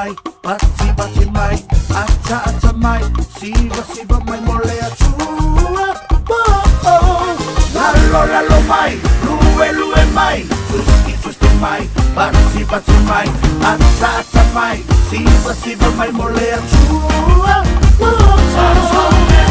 mai, pati pati mai, ata ata mai, siva siva mai mo le Atua. Oh, oh. Lalo lalo mai, lue lue mai, tuski tuski mai, pati pati mai, ata ata mai, siva siva mai mo le Atua. Oh, oh.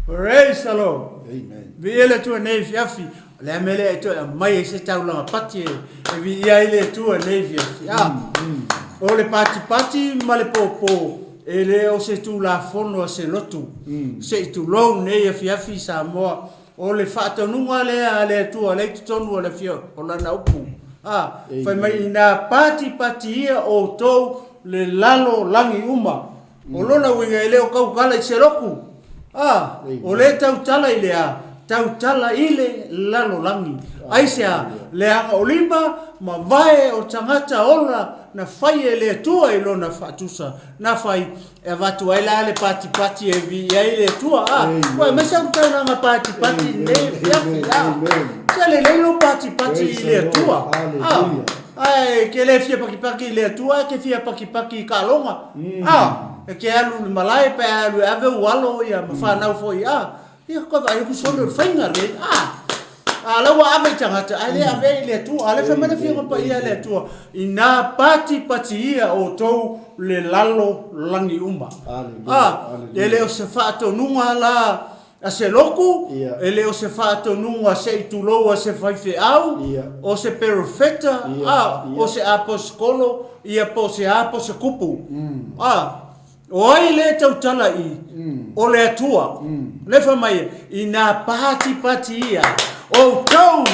Praise the Lord. Amen. Viia le Atua nei afiafi. O le a mea lea e toe aumai ai se taulaga pati e viia ai le Atua nei afiafi. A, o le patipati ma le pōpō, e le o se Tulafono a se lotu. Se i tulou nei afiafi Samoa, o le faatonuga lea a le Atua lea i totonu o le afio o Lana upu. A, fai mai inā patipati ia outou le lalolagi uma. O lona uiga e le o tautala i se lotu, a, o lea e tautala i le a? Tautala i le lalolagi. Aisea? Leaga o lima ma vae o tagata ola na fai e le Atua i lona faatusa, na fai e avatu ai la le patipati e viia ai le Atua, a, ua aumai sau taulaga patipati i lenei afiafi, a, se lelei lou patipati i le Atua, a, ae e ke le fia pakipaki i le Atua, e ke fia pakipaki i kaaloga. A, e ke alu i le malae pe a alu e ave ou alo ia ma whanau foi, a, ia koe vaai aku sole o le faiga lenei, a, a la ua ave i tagata, ae le ave i le Atua, a le fai mai le Afioga Paia a le Atua, inā patipati ia outou le lalo lagi uma. A, e le o se faatonuga la A se lotu, e le o se faatonuga se i tulou a se faifeau, o se perofeta, a, o se aposikolo, ia po o se a po o se kupu. A, o ai lea e tautala i, o le Atua. Lea e fai mai, inā patipati ia, outou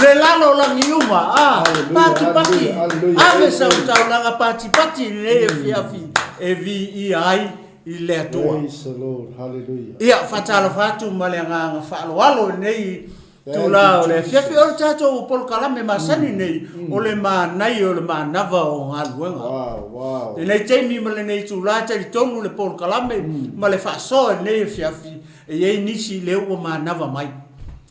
le lalolagi uma, a, patipati, ave sau taulaga patipati i lenei afiafi e viia ai i le Atua. Praise the Lord. Hallelujah. Ia, faatalofa atu ma le agaga faaaloalo i lenei tula o le afiafi. O le tatou polokalame masani nei, o le manaia o le manava o galuega. Wow, wow. Lenei taimi ma lenei itula e talitonu le polokalame ma le faasoa i lenei afiafi, E i ai nisi lea ua manava mai.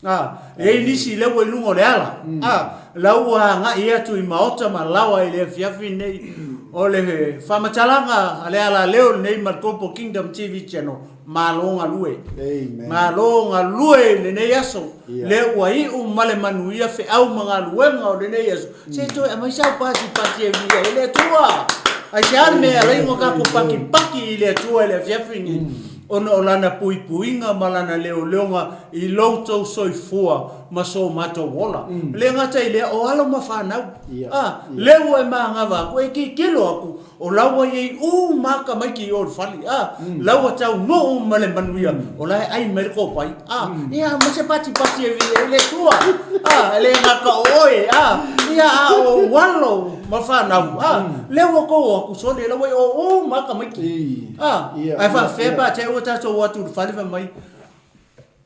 A, e i ai nisi lea ua i luga o le ala. A, la ua agai atu i maota ma laoa i le afiafi nei. O le faamatalaga a le alaleo lenei ma le Global Kingdom TV Channel, malo galue. Amen. Malo galue i lenei aso. Ia. Lea ua iu ma le manuia feau ma galuega o lenei aso. Se toe aumai sau patipati e viia ai le Atua. Aisea le mea e ala ai ona tatou patipati i le Atua i le afiafi nei? Ona o lana puipuiga ma lana leoleoga i lo outou soifua ma so matou ola. E le gata i lea, o alo ma fanau. A, lea ua e magava atu, e tilotilo atu, o la ua i ai uma lava tamaiti i o i le fale. A, la ua taunuu ma le manuia, o la e ai mai le kopai. A, ia, aumai se patipati e viia ai le Atua. A, e le gata o oe, a, ia, a o ou alo ma fanau, a, lea ua outou o atu, sole, la ua i o uma lava tamaiti. A, ae faafefea pe a te i ua tatou o atu i le fale fai mai,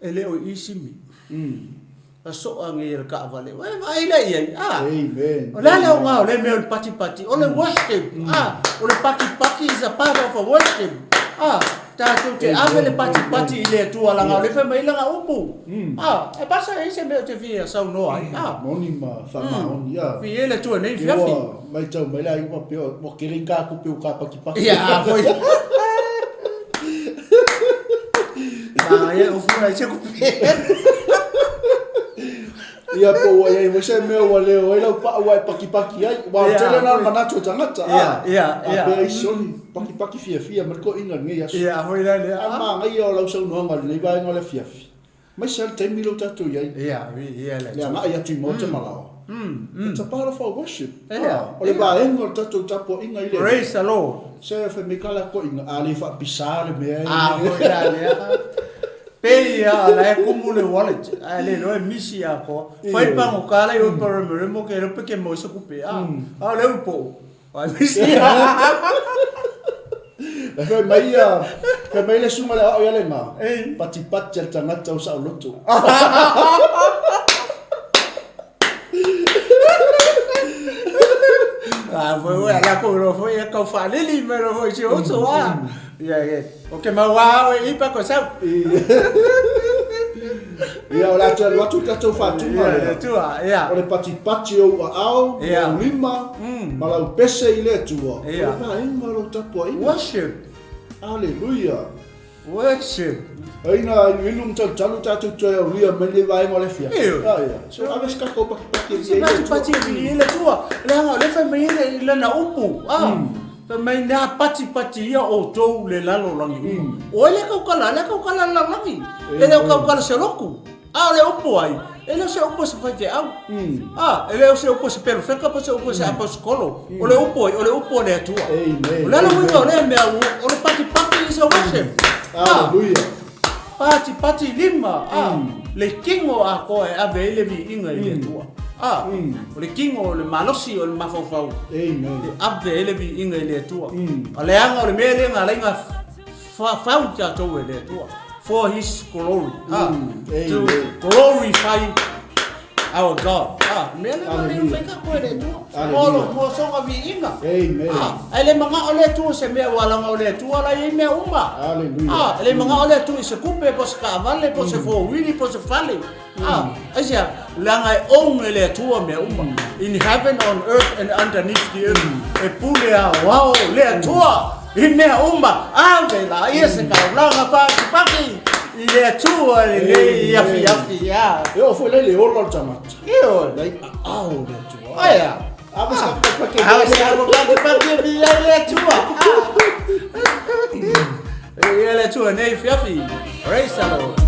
e le o i i Simi. A soa nei e le taavale. E vaai la i ai. A, Amen. o le a le aoga o lea mea o le patipati? O le worship. A, o le patipati is a part of a worship. A, tatou te ave le patipati i le Atua leaga o lea e fai mai ai lana upu. A, e basta e i ai se mea ou te fia saunoa ai. A, Moni ma faamaoni. A. Viia le Atua i lenei afiafi. Ua matau mai le aiga faapea ua tele ni ta tupe ua tapatipati. Ia, a foi. Manaia le ofu nai se kupe. Ia po ua iai foi se mea ua leo ai lau pau ua e pakipaki ai. Ua Ia, tele na foi. manatu o tagata. Ia, ia, ia. A pea i soli, pakipaki fiafia ma le toeaina i lenei aso. Ia, foi la lea. A manaia o lau saunoaga i lenei vaega o le afiafi. Aemaise lava le taimi lea ua tatou i ai. Ia, viia le Le Atua. agai atu i maota ma laoa. It's a part of our worship. Ia, O le ia. vaega o le tatou tapuaiga i le Alii. Praise the Lord. Se fai mai ka la toeaina, a le faapisa le mea e. A, foi la lea. Pei a la e kumu le wallet, ae le iloa e misi atoa. Fai le pagota la i o i Paremoremo ke iloa pe ke maua se tupe, a. A o lea ua poo, ae misi. E fai mai ia, fai mai le susuga i le aoao ia Lena, patipati a le tagata o saoloto. A foi ua la ko ro foi e kau faalili mai ro foi si uso a. Ia ia. O ke mau a o i pa ko sau. Ia o le a toe alu atu le tatou faatuga lea. Ia tua, ia. O le patipati o ou aao, ou lima, ma lau pese i le Atua. O le vaega o lau tapuaiga. Worship. Aleluia. Worship. Ai na iluilu ma talutalu tatou toe aulia mai lenei vaega o le afiafi. Ioe. Ah, ia. So ave se tatou patipati e Se patipati e vili ai le Atua. Leaga o lea fai mai ai lana upu. Ah. Fai mai na patipati ia outou le lalolagi uma. O ai lea tautala? Lea tautala le lalolagi. E le o tautala se lotu. A o le upu ai, e le o se upu a se faifeau. A, e le o se upu a se perofeta po o se upu a se aposetolo. O le upu ai, o le upu a le Atua. Amen. O le a le uiga o lea mea, o le patipati is a worship. Hallelujah. Patipati lima, a, le tino atoa e ave ai le viiga i le Atua. A, o le tino, o le malosi, o le mafaufau. Amen. E ave ai le viiga i le Atua. O le aga o le mea lea na ala ai ona fau tatou e le Atua. For His glory. A, to glorify our God. A, mea lea na ala ai ona fai tatou e le Atua. Mo, mo sona viiga. Amen. A, ae le manao le Atua i se mea ua leaga o le Atua la e i ai mea uma. Hallelujah. A, e le manao le Atua i se tupe, po o se taavale, po o se fowili, po o se fale. A, aisea? Leaga e own e le Atua mea uma. In heaven, on earth and underneath the earth. E pule aoao le Atua i mea uma. Ave laia se taulaga patipati i le Atua lenei afiafi. A. E oo foi la i le ola o le tagata. Ioe. La i aao le Atua. Aia. Ave se patipati e Ave se patipati e viia ai le Atua. Viia le Atua nei afiafi. Praise the Lord.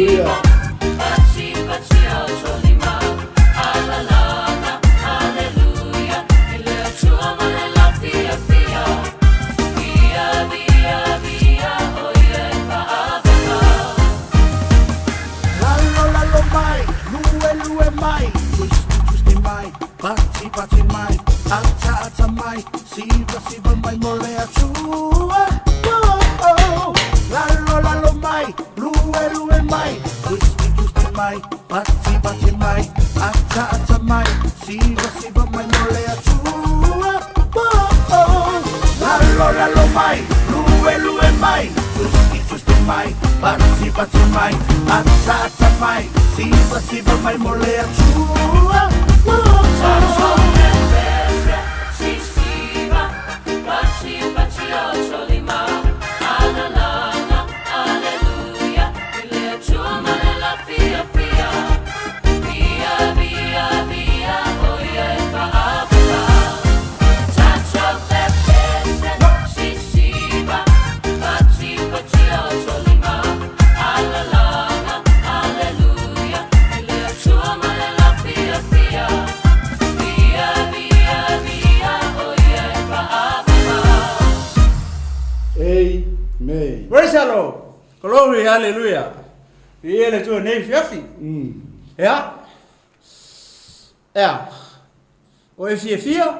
Hallelujah. Lalo lalo mai, lue lue mai, twisti twisti mai, pati pati mai, ata ata mai, siva siva mai mo le Atua. Oh, oh. Lalo lalo mai, lue lue mai, twisti twisti mai, pati pati mai, ata ata mai, siva siva mai mo le Atua. Oh, oh. Lalo lalo mai, lue lue mai, twisti twisti mai, pati pati mai, ata ata mai, siva siva mai mo le Atua. Oh, oh. Amen. Praise the Lord. Glory, hallelujah. Viia le Atua nei afiafi. Ea. Ea. O e fiafia,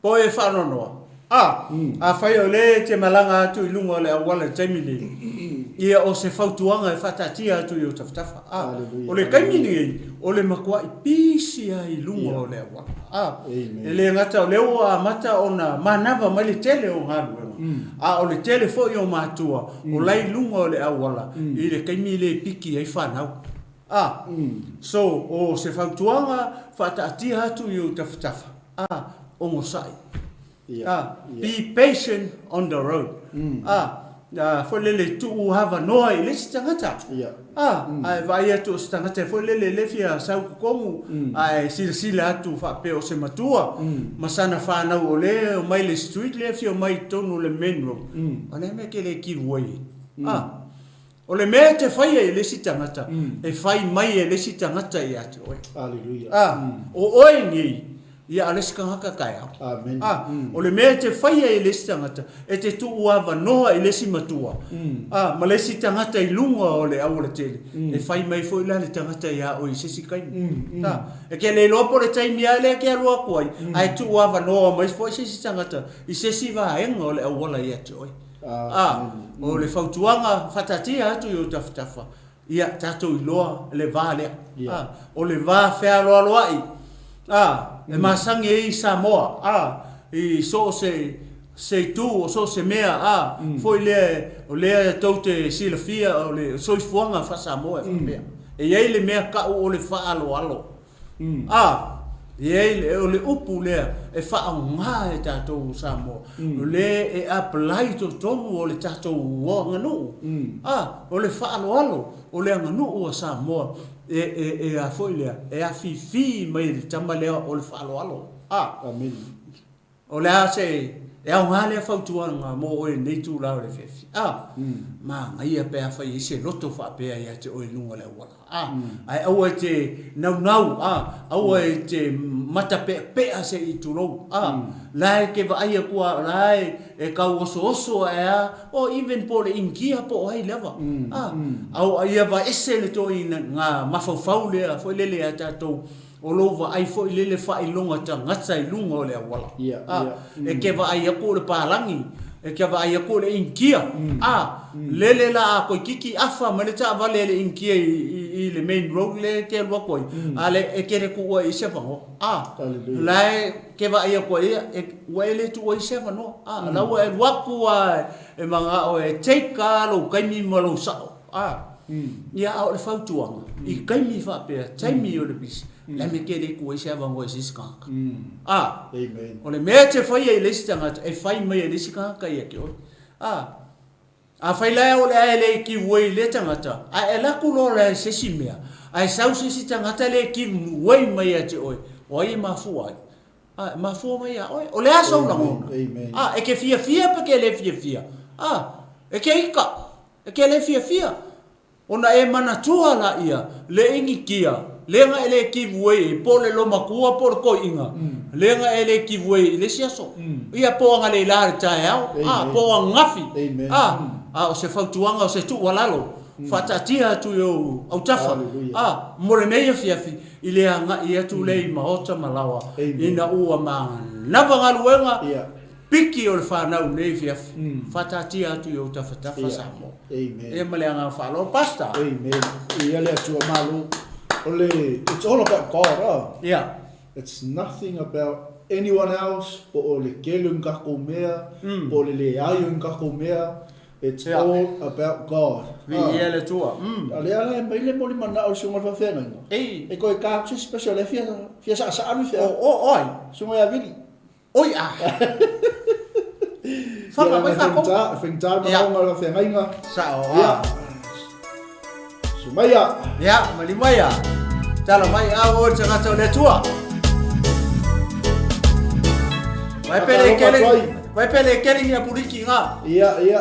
po o e faanoanoa. A, afai o lea e te malaga atu i luga o le auala i le taimi lenei. Ia, o se fautuaga e faataatia atu i ou tafatafa. A, o le taimi lenei, o le matuai pisi lava i luga o le auala. A, e le gata o lea ua amata ona manava mai le tele o galuega, a o le tele foi o matua o la e i luga o le auala i le taimi lea e piki ai fanau. A, so, o se fautuaga faataatia atu i ou tafatafa, a, onosai. A, be patient on the road. A, foi lele tuu avanoa i le isi tagata. A, ae vaai atu o se tagata foi lele le fia sau totonu, ae silasila atu faapea o se matua ma sana fanau o lea e omai le street lea e fia omai i totonu o le main road. O le a le mea e te le give way ai? A, o le mea e te faia i le isi tagata, e fai mai e le isi tagata ia te oe. A, o oe nei, ia a o le isi tagata taeao. A, o le mea e te faia i le isi tagata, e te tuu avanoa i le isi matua, a, ma le isi tagata i luga o le aualatele, e fai mai foi la le tagata iā oe i se isi taimi. A, e te le iloa po o le taimi lava lea e te alu atu ai, ae tuu avanoa mai foi se isi tagata i se isi vaega o le auala ia te oe. A, o le fautuaga faataatia atu i ou tafatafa, ia tatou iloa le va lea. A, o le va fealoaloai, a, e masani ai Samoa, a, i so o se se itu, o so o se mea, a, foi lea, o lea tou te silafia o le soifuaga faa-Samoa e faapea. E i ai le mea tau o le faaaloalo. A, e i ai le, o le upu lea e faaaoga e tatou o Samoa, o lea e apply i totonu o le tatou aganuu. A, o le faaaloalo o le aganuu a Samoa e, e, e a foi lea, e afifi mai le tama lea o le faaaloalo. A, O le a se, e aoga lea fautuaga mo oe i lenei itula o le afiafi? A, manaia pe afai e i ai se loto faapea ia te oe i luga o le auala. A, ae aua e te naunau, a, aua e te matapeapea se i tulou. A, la e te vaai atu a, la e, e tau osooso ae a, o even po o le Initia po o ai lava. A, a ia vaese le toina mafaufau lea foi lele ia tatou O lou vaai foi lele faailoga tagata i luga o le auala. A, e te vaai atu o le palagi, e te vaai atu o le Initia. A, lele la a toeitiiti afa mai le taavale a le Initia i le main road lea e te alu atu ai, a le, e te le tuua i ai se avanoa. A, la e te vaai atu ai, e, ua e le tuua ai se avanoa. A, la ua e alu atu lava e manao e take lava lou taimi ma lou sao. A, Ia, a o le fautuaga, i taimi faapea, taimi o le pisi, le mea ke le ku ai se avanoa i se isi tagata. A, o le mea e te faia i le isi tagata, e fai mai e le isi tagata ia te oe. A, afai la o le a e le give way i lea tagata, ae e alu atu loa la i se isi mea, ae sau se isi tagata lea e give way mai ia te oe, o ai e mafua ai? A, e mafua mai ia oe. O le a sou lagona? A, e te fiafia pe ke le fiafia? A, e te ika. E ke le fiafia, ona e manatua laia le Initia, lega e le give way ai, po o le lomatua po o le toeaina, lega e le give way i le isi aso. Ia po o analeila i le taeao, a, po o ananafi, a, a o se fautuaga, o se tuualalo, faataatia atu i ou autafa, a, mo lenei afiafi, i le agai atu lea i maota ma laoa, ina ua manava galuega, Piki o le fanau nei afiafi, faataatia atu i ou tafatafa Samoa. Ia ma le agaga faaaloalo. Pastor. Amen. Ia le Atua malo. O le, it's all about God, ah. Yeah. It's nothing about anyone else, po o le kele o ni kakou mea, po o le leai o ni kakou mea. It's all about God. Viia le Atua. A lea la e mai le moli manao i susuga i le faafeagaiga. E koe ka atu se special e fia, fia saasaa le faifeau. O, o, o ai? Susuga ia Vili. Oi a! Whanga mai tākou. Whengtā manaonga o la whengainga. Sao a. Sumaia. Ia, malimaia. Tala mai au o te tagata o le Atua. Vai pele kele, vai pele kele ni apuriki ngā. Ia, ia.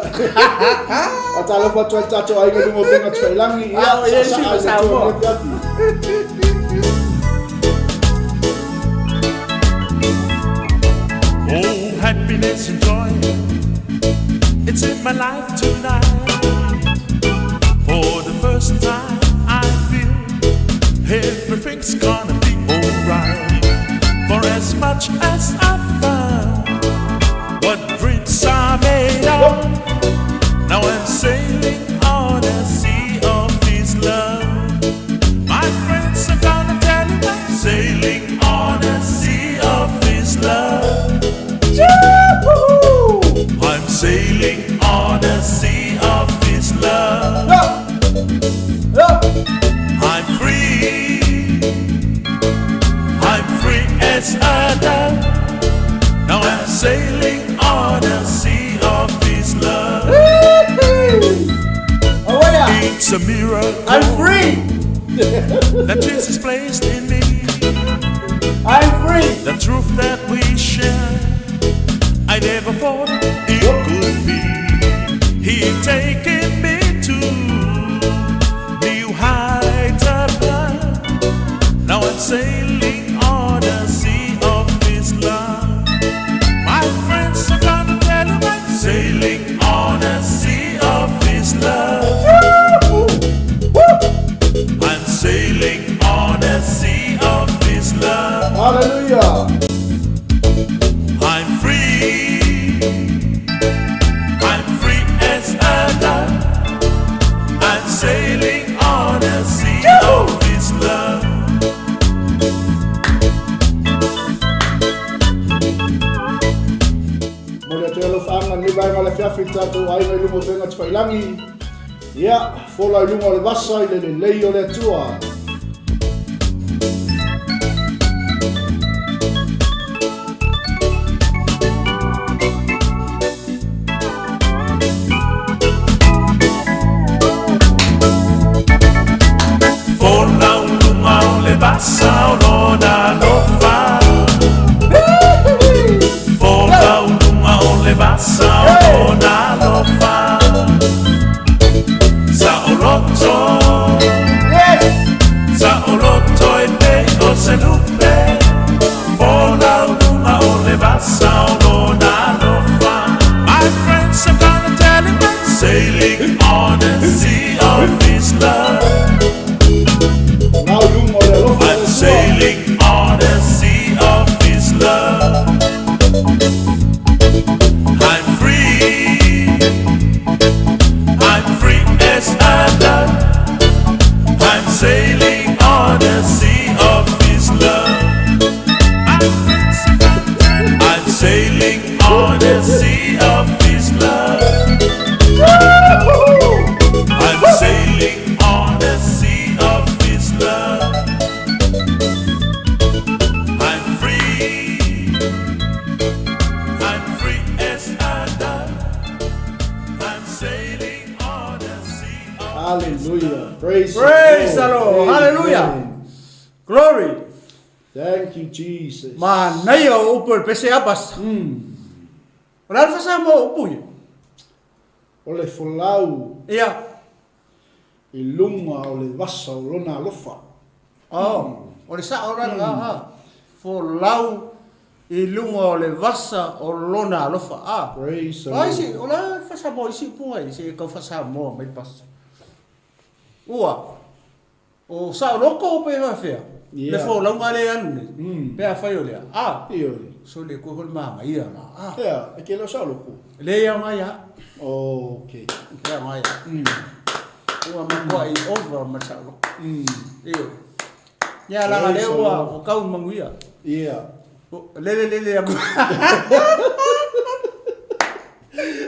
A talofa atu ai tātou aiga lunga o Benga Tuailangi. Ia, sa sa sa sa. Oh, happiness and joy, it's in my life tonight. For the first time, I feel everything's gonna be alright. For as much as I found what dreams are made of, now I'm sailing on. It's a miracle. I'm free. That Jesus placed in me. I'm free. The truth that we share, I never thought it could be. He taken me to new heights above. Now I'm sailing on the sea of His love. My friends are gonna tell you I'm sailing on the sea of His love. I'm sailing on the sea of His love. Hallelujah. I'm free. I'm free as a dove. I'm sailing on the sea of His love. Momoli atu ai alofaaga i lenei vaega o le afiafi i le tatou aiga i luga o upega tafailagi. Ia, fola i luga o le vasa i le lelei o le Atua. Fola i luga o le vasa o lona alofa. Fola i luga o le vasa o lona alofa. Saoloto. Yes. Saoloto e pei o se lupe. Fola i luga o le vasa o lona alofa. My friends are gonna tell him I'm sailing on the sea of His love. Ngau i luga o le alofa o le I'm Atua. sailing on the sea of His love. I'm free. I'm free as a dove. I'm sailing on the sea of His love. I'm sailing on the sea of His love. I'm sailing on the sea of His love. I'm free. I'm free as a dove. I'm sailing on the sea of Hallelujah. Praise, Praise the Lord. Amen. Hallelujah. Glory. Thank you, Jesus. Manaia o upu o le pese apas. O le a le faa-Samoa o upu ia? O le folau Ia. i luga o le vasa o lona alofa. Oh, o le sao la lena, a. Folau i luga o le vasa o lona alofa, a. Praise the O ai Lord. si, o le a le faa-Samoa i si upu ai, se i tau faa-Samoa mai pasa. Ua, o saoloto pe faapefea, le Yeah. folauga lea e alu nei, pe afai o lea, a. Ioe. So le koe hoi maga ia la, a. Ea, e ke le o saoloto. Le ia ngai a. Okay. Le ia ngai a. Ua matua i over ma le saoloto. Ioe. Ia laga lea ua o kau manuia. Yeah. Lele lele aku.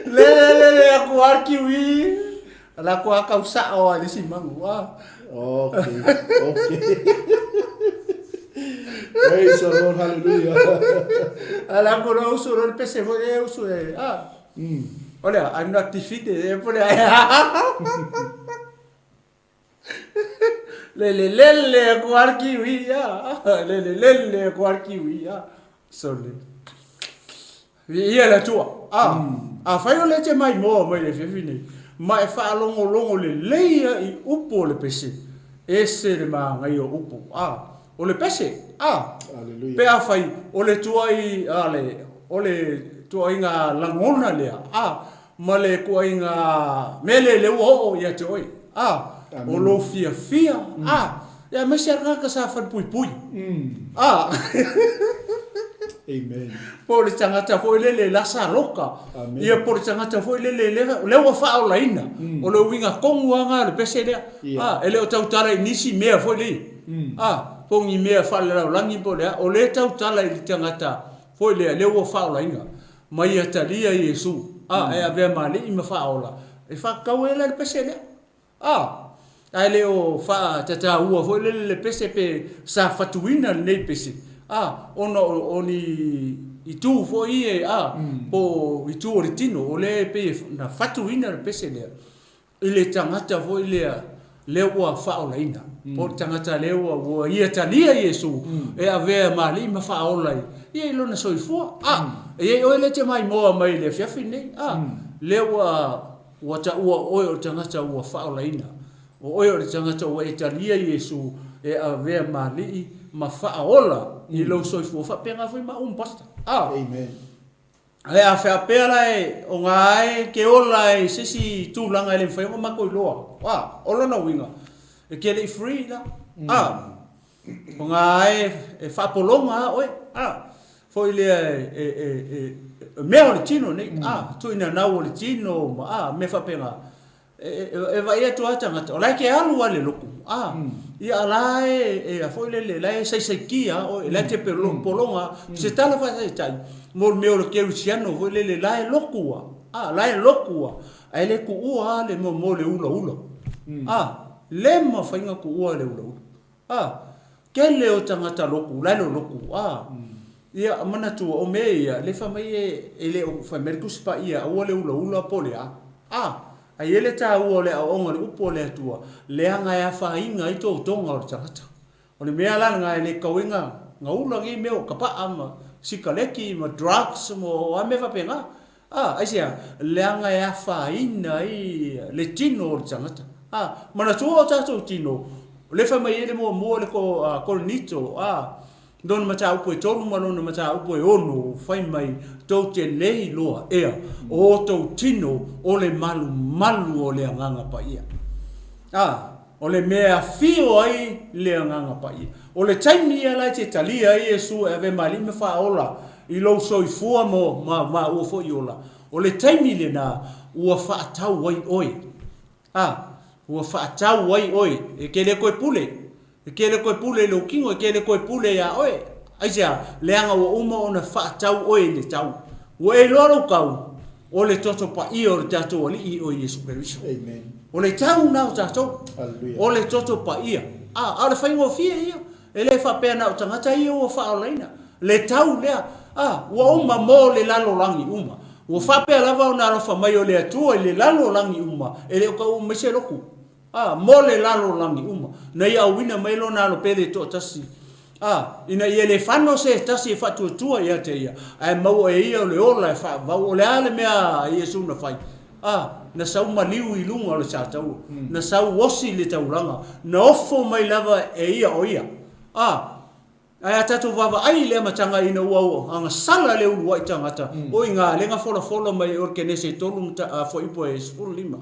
Lele lele aku arkiwi. La ku akau sao a le si mangu. Ah. Okay. Okay. Praise the Lord. Hallelujah. Ala ku lo usu lo pese fo e usu e. Ah. Olha, I'm not defeated. E pole. Lele lele ku arkiwi ya. Lele lele ku arkiwi ya. Sole. Ia le Atua. A, afai o lea e te maimoa mai le afiafi nei, ma e faalogologo lelei ia i upu o le pese, ese le magaia o upu. A, o le pese, a, Hallelujah. pe afai o le tuai, a le, o le tuaiga lagona lea, a, ma le tuaiga mea lea lea ua oo ia te oe, a, o lou fiafia, a, ia aemaise lava tagata sa falepuipui, a. Amen. Po o le tagata foi lele la sa loka. Amen. Ia po o le tagata foi lele lea ua faaolaina. O le uiga tonu lava lena o le pese lea. Ia. A, e le o tautala i nisi mea foi lea. A, po o ni mea faalelalolagi po o le a. O lea e tautala i le tagata foi lea, lea ua faaolaina. Ma ia talia Iesu, a, e avea ma Alii ma Faaola, e faatatau ai la le pese lea. A, ae le o faatatauua foi lele le pese pe sa fatuina lenei pese, a, ona o ni itu foi ia, a, po o itu o le tino, o lea e pei na fatuina le pese lea. i le tagata foi lea lea ua faaolaina, po o le tagata lea ua ua ia talia Iesu e avea ma Alii ma Faaola i ia i lona soifua. A, e i ai oe lea e te maimoa mai i le afiafi lenei, a, lea ua ua taua o oe o le tagata ua faaolaina, o oe o le tagata ua e talia Iesu e avea ma Alii ma Faaola i lou soifua, faapena foi ma au ma Pastor. A. Amen. Ae a faapea la e o ga e ke ola i se isi tulaga e le mafai ona matou iloa, a, o lona uiga, e te le i free la, a, o ga e e faapologa lava oe, a, foi lea e, e, e, e mea o le tino nei, a, tuuina nau o le tino ma, a, mea faapena. E vaai atu lava tagata, o la e te alu lava i le lotu, a, ia a la e, e a foi lele, la e saisaitia lava oe, la e te pologa lava. O se tala faataitai, mo le mea o le kerisiano foi lele, la e lotu lava, a, la e lotu lava, ae le tuua lava le mea mo le ulaula, a, le mafai ona tuua le ulaula. A, tele o tagata lotu, la e lolotu, a, ia, manatua, o mea ia, lea fai mai e, e le o, fai mai le Tusi Paia, aua le ulaula po o le a. A, ae i ai le taua o le aoaoga i le upu a le Atua, leaga e afaina ai totoga o le tagata. O le mea la lena e le tatau ai na, na ula nei mea o tapaa ma sikaleki ma drugs ma o a mea faapena. A, aisea? Leaga e afaina ai le tino o le tagata. A, manatua o tatou tino, o lea e fai mai ai le muamua le ko, a, Korinito, a, lona mataupu e tolu ma lona mataupu e ono, fai mai, tou te le iloa ea o outou tino o le malumalu o le Agaga Paia. A, o le mea e afio ai le Agaga Paia. O le taimi ia la e te talia ai Iesu e ave ma alii ma faaola i lou soifua mo ma maua foi ola, o le taimi lena ua faatau ai oe. A, ua faatau ai oe, e te le toe pule, e te le toe pule i lou tino, e te le toe pule iā oe. Aisea? Leaga ua uma ona faatau oe i le tau. Ua e iloa lou tau, o le toto paia o le tatou Alii o Iesu Keriso. Amen. O le tau lena o tatou. Hallelujah. O le toto paia. A, a o le faigofie ia. E le faapea na o tagata ia ua faaolaina. Le tau lea. A, ua uma mo le lalolagi uma. Ua faapea lava ona alofa mai o le Atua i le lalolagi uma, e le o tau mai se lotu. A, mo le lalolagi uma. Na ia auina mai lona alo pele toatasi. A, ina ia le fano se tasi e faatuatua ia te ia, ae maua e ia o le ola e faavavau. O le a le mea a Iesu na fai? A, na sau maliu i luga o le sataua, na sau osi i le taulaga, na ofo mai lava e ia o ia. A, ae a tatou vaavaai i le amataga ina ua agasala le uluai tagata, o i ina lea na folafola mai o le Kenese e 3 ma fuaiupu e 15.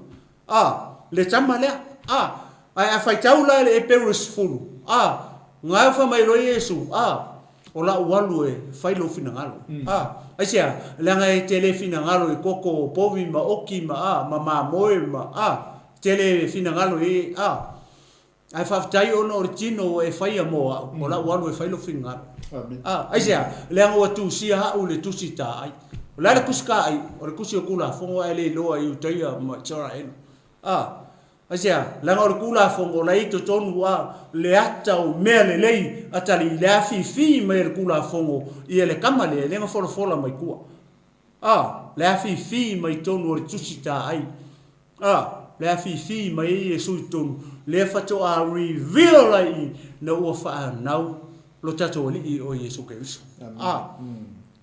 A, le tama lea. A, ae a faitau la le Eperu e 10, a, na fai mai loa Iesu, a, o la'u alu e fai lou finagalo. A, aisea? Leaga e te le finagalo i koko o povi ma oki ma, a, ma mamoe ma, a, te le finagalo i, a, ae faafetai ona o le tino ua e faia mo a'u, o la'u alu e fai lou finagalo. Amen. A, aisea? Leaga ua tusia a'u i le tusi taai. O le a le tusi taai? O le tusi o Tulafono ae le iloa i Iutaia ma Isaraelu. A, Aisea? Leaga o le Tulafono la e i totonu a le ata o mea lelei atalii i le afifi mai e le Tulafono ia le tama lea e le na folafola mai tua. A, le afifi mai totonu o le Tusi Taai. A, le afifi mai ai Iesu i totonu, lea faatoa reveal ai i na ua faanau lo tatou Alii o Iesu Keriso. A,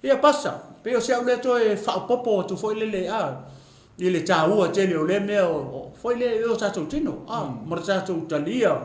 ia pasa, pei o si au lea toe faaopoopo atu foi lele, a, i le taua tele o lea mea foi lea i o tatou tino, a, ma le tatou talia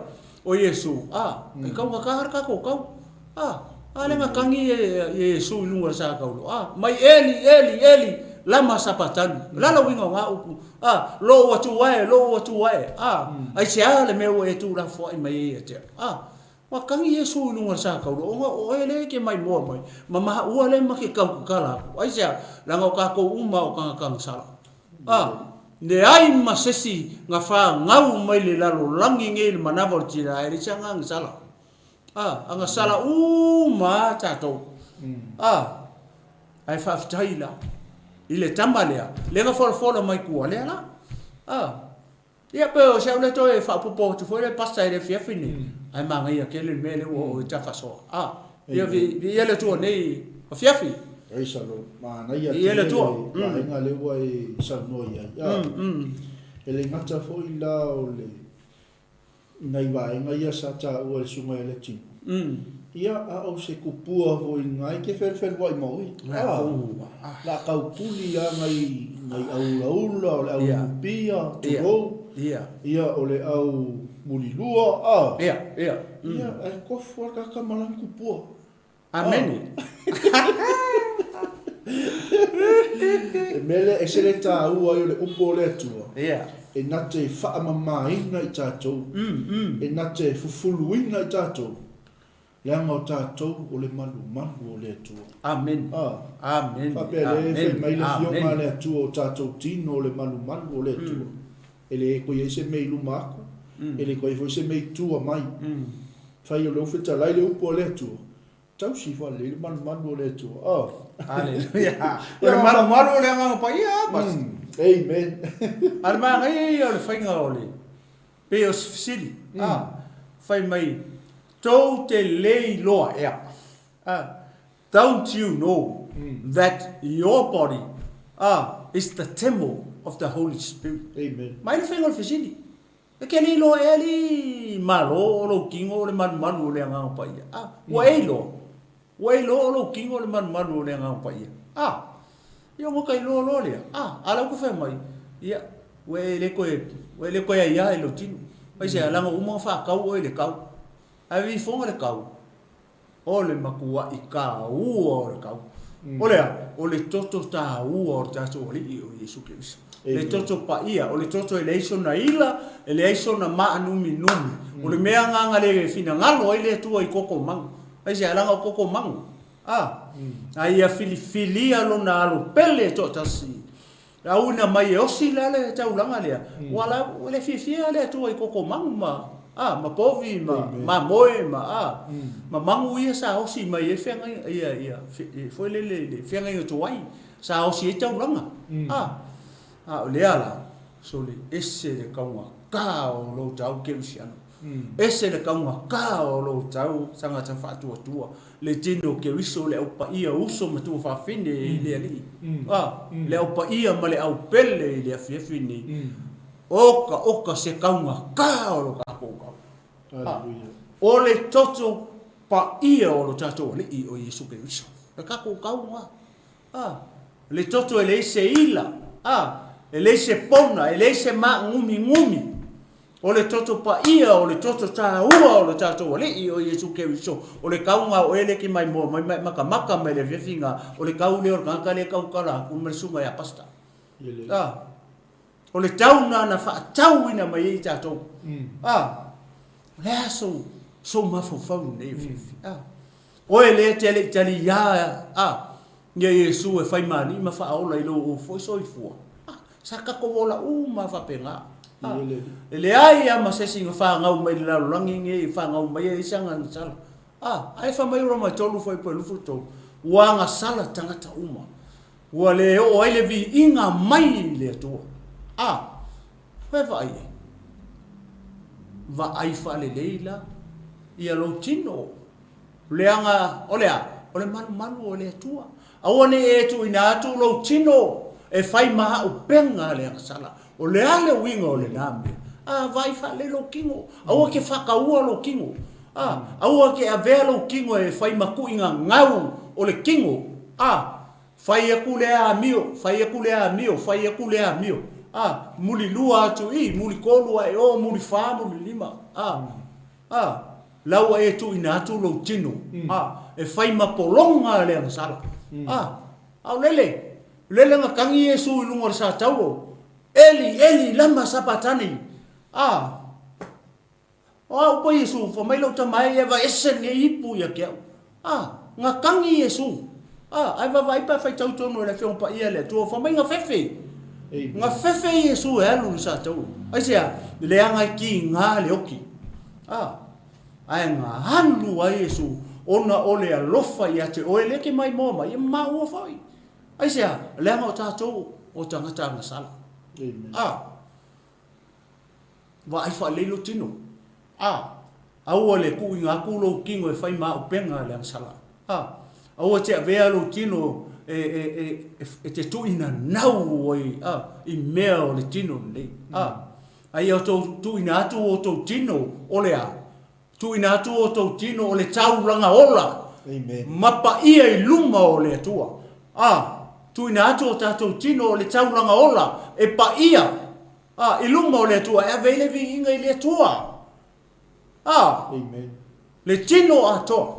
o Iesu, a, e taugata le tatou tau, a, a lea na tagi Iesu i luga o le sa taulo, a, mai Eli, Eli, Eli, lama sapatani. O le a le uiga o na upu, a, lou Atua e, lou Atua e, a, aisea le mea ua e tuulafoai mai ai ia te au, a, Ua tagi Iesu i luga o le sa taula, ona o oe lea e te maimoa mai, ma maua lea ma ke tautatala atu. Aisea? Leaga o tatou uma o tagata agasala. A, leai ma sesi na fanau mai le lalolagi nei i le manava o le tina, e leai se aga agasala. A, agasala uma a tatou. A, ae faafetai la i le tama lea, lea na folafola mai tua lea la. A. Ia pe o si au lea toe faaopoopo atu foi lea pasta i le afiafi nei, ae manaia tele le mea lea ua oo i ta faasoa. A, ia viia le Atua nei afiafi. Praise the Lord. Manaia Viia le tele Atua. le vaega lea ua e saunoa i ai. E le gata foi la o le nai vaega ia sa taua e le Susuga ia Leatinuu, ia a o se kupua foi lena e te felufelua'i ma oe. A, la a taupuli lava nai nai au ulaula, o le au lupia, tulou, ia o le au mulilua, a. Ia, ae tofu lava le tagata ma lana kupua. Amene. Le mea lea, e ese le taua ai o le upu o le Atua, e na te faamamaina i tatou, e na te fufuluina i tatou, leaga o tatou o le malumalu o le Atua. Amene. Amene. Faapea lea e fai mai le Afioga a le Atua, o tatou tino o le malumalu o le Atua. E le toe i ai se mea i luma atu, e le toe i ai foi se mea i tua mai. Fai o lea ua fetalai le upu a le Atua, tausi faalelei le malumalu o le Atua. Oh. Haleluia. O le malumalu o le Agaga Paia, pas. Amen. A o le manaia ia o le faiga o le, pei o se fesili, a, fai mai, tou te le iloa ea, a, don't you know that your body, a, is the temple of the Holy Spirit. Amen. Mai le faiga o le fesili. E te le iloa ea alii Malo o lou tino o le malumalu o le Agaga Paia? A, ua e iloa? Ua e iloa o lou tino o le malumalu o le Agaga Paia? A, ia ona ta iloa loa lea. A, a la ua ta fai mai, ia, ua e le toe, ua e le toe aiā i lou tino. Aisea, leaga ua uma ona faatau oe i le tau. Ae vifoga le tau. O le matua'i taua o le tau. O le a? O le toto taua o le tatou Alii o Iesu Keriso. Le toto paia, o le toto e leai sona ila, e leai sona maanuminumi. O le mea agaga le finagalo ai le Atua i koko magu. Aisea? Leaga o koko magu. A, a ia filifilia lona alo pele e toatasi. Auina mai e osi la le taulaga lea, ua la, ua le fiafia le Atua i koko magu ma, a, ma povi ma mamoe ma, a, ma magu ia sa osi mai ai feagaiga, ia, ia, foi lele le feagaiga tuai, sa osi ai taulaga, a, a o lea la, sole ese le taugata o lou tau kerisiano. Ese le taugata o lou tau tagata faatuatua, le tino Keriso, le au paia uso ma tuafafine i le Alii, a, le au paia ma le au pele i le afiafi nei. Oka oka se taugata o lo tatou tau. A, o le toto paia o lo tatou Alii o Iesu Keriso. Le tatou tau lena. A, le toto e leai se ila, a, e leai se pona, e leai se maaguminumi. O le toto paia, o le toto taua o lo tatou Alii o Iesu Keriso, o le kauga o oe lea e te maimoa mai ma e makamaka mai le afiafiga, o le kau lea o le tagata lea e tautala atu ma le susuga ia Pastor. A, o le tau na na faatauina mai ai i tatou. A, o le a sou, sou mafaufau i lenei afiafi? A, oe lea e te le i taliā, a, ia Iesu e fai ma alii ma faaola i lou foi soifua. A, sa tatou ola uma faapena. A, e leai lava ma se isi na fanau mai i le lalolagi nei e fanau mai ai se agasala. A, ae fai mai Roma 3 fuaiupu 23, ua agasala tagata uma, ua le oo ai le viiga mai i le Atua. A, oe vaai ai. Vaai faalelei la ia lou tino. Leaga o le a? O le malumalu o le Atua. Aua ne i e tuuina atu lou tino e fai ma auupega a le agasala. O le a le uiga o lena mea? A, vaai faalelei lou tino. Aua ke faataua lou tino. A, aua ke avea lou tino e fai ma tuuina gau o le tino. A, fai atu le amio, fai atu le amio, fai atu le amio. A, mulilua atu i, mulitolu ae o, mulifā, mulilima. A, A, la ua e tuuina atu lou tino, a, e fai ma pologa le agasala. A, a o lele, lele na tagi Iesu i luga o le satauro, Eli, Eli, lama sabatani? A, o au koe Iesu, fa mai lou tama e, ia vaese lenei ipu ia te au. A, na tagi Iesu. A, ae vaavaai pe a faitau tonu e le Afioga Paia a le Atua, fa mai na fefe. Na fefe Iesu e alu i le satauro. Aisea? Leaga e kiga le oki. A, ae na alu ai Iesu ona o le alofa ia te oe lea e te maimoa mai, ia ma maua foi. Aisea? Leaga o tatou o tagata agasala. A, vaai faalelei lou tino. A, aua le tuuina atu lou tino e fai ma auupega a le agasala. A, aua te avea lou tino e, e, e, e te tuuina nau ai, a, i mea o le tino lenei. A, a ia outou tuuina atu o outou tino o le a? Tuuina atu o outou tino o le taulaga ola. Amen. Ma paia i luma o le Atua. A, tuuina atu o tatou tino o le taulaga ola e paia, a, i luma o le Atua e ave ai le viiga i le Atua. A, Amen. Le tino atoa,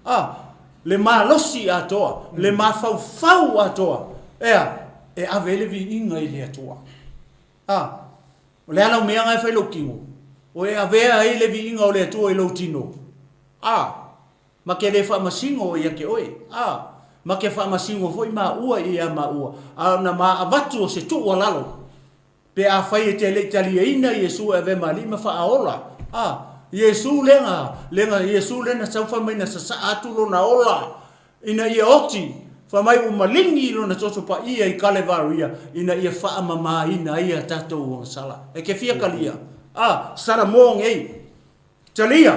a, le malosi atoa, le mafaufau atoa, ea, e ave ai le viiga i le Atua. A, o le a lau mea na e fai lou tino? O e avea ai le viiga o le Atua i lou tino? A, ma ke le faamasino ia te oe. A, ma ke faamasino foi maua ia maua, a na ma avatu o se tuualalo. Pe afai e te le i taliaina Iesu e avea ma Alii ma Faaola, a, Iesu lea na, lea na, Iesu lea na sau fai mai na sasaa atu lona ola ina ia oti, fai mai ua maligi lona toto paia i Kalevaria ina ia faamamaina ai a tatou agasala. E ke fia talia? A, Samoa nei. Talia!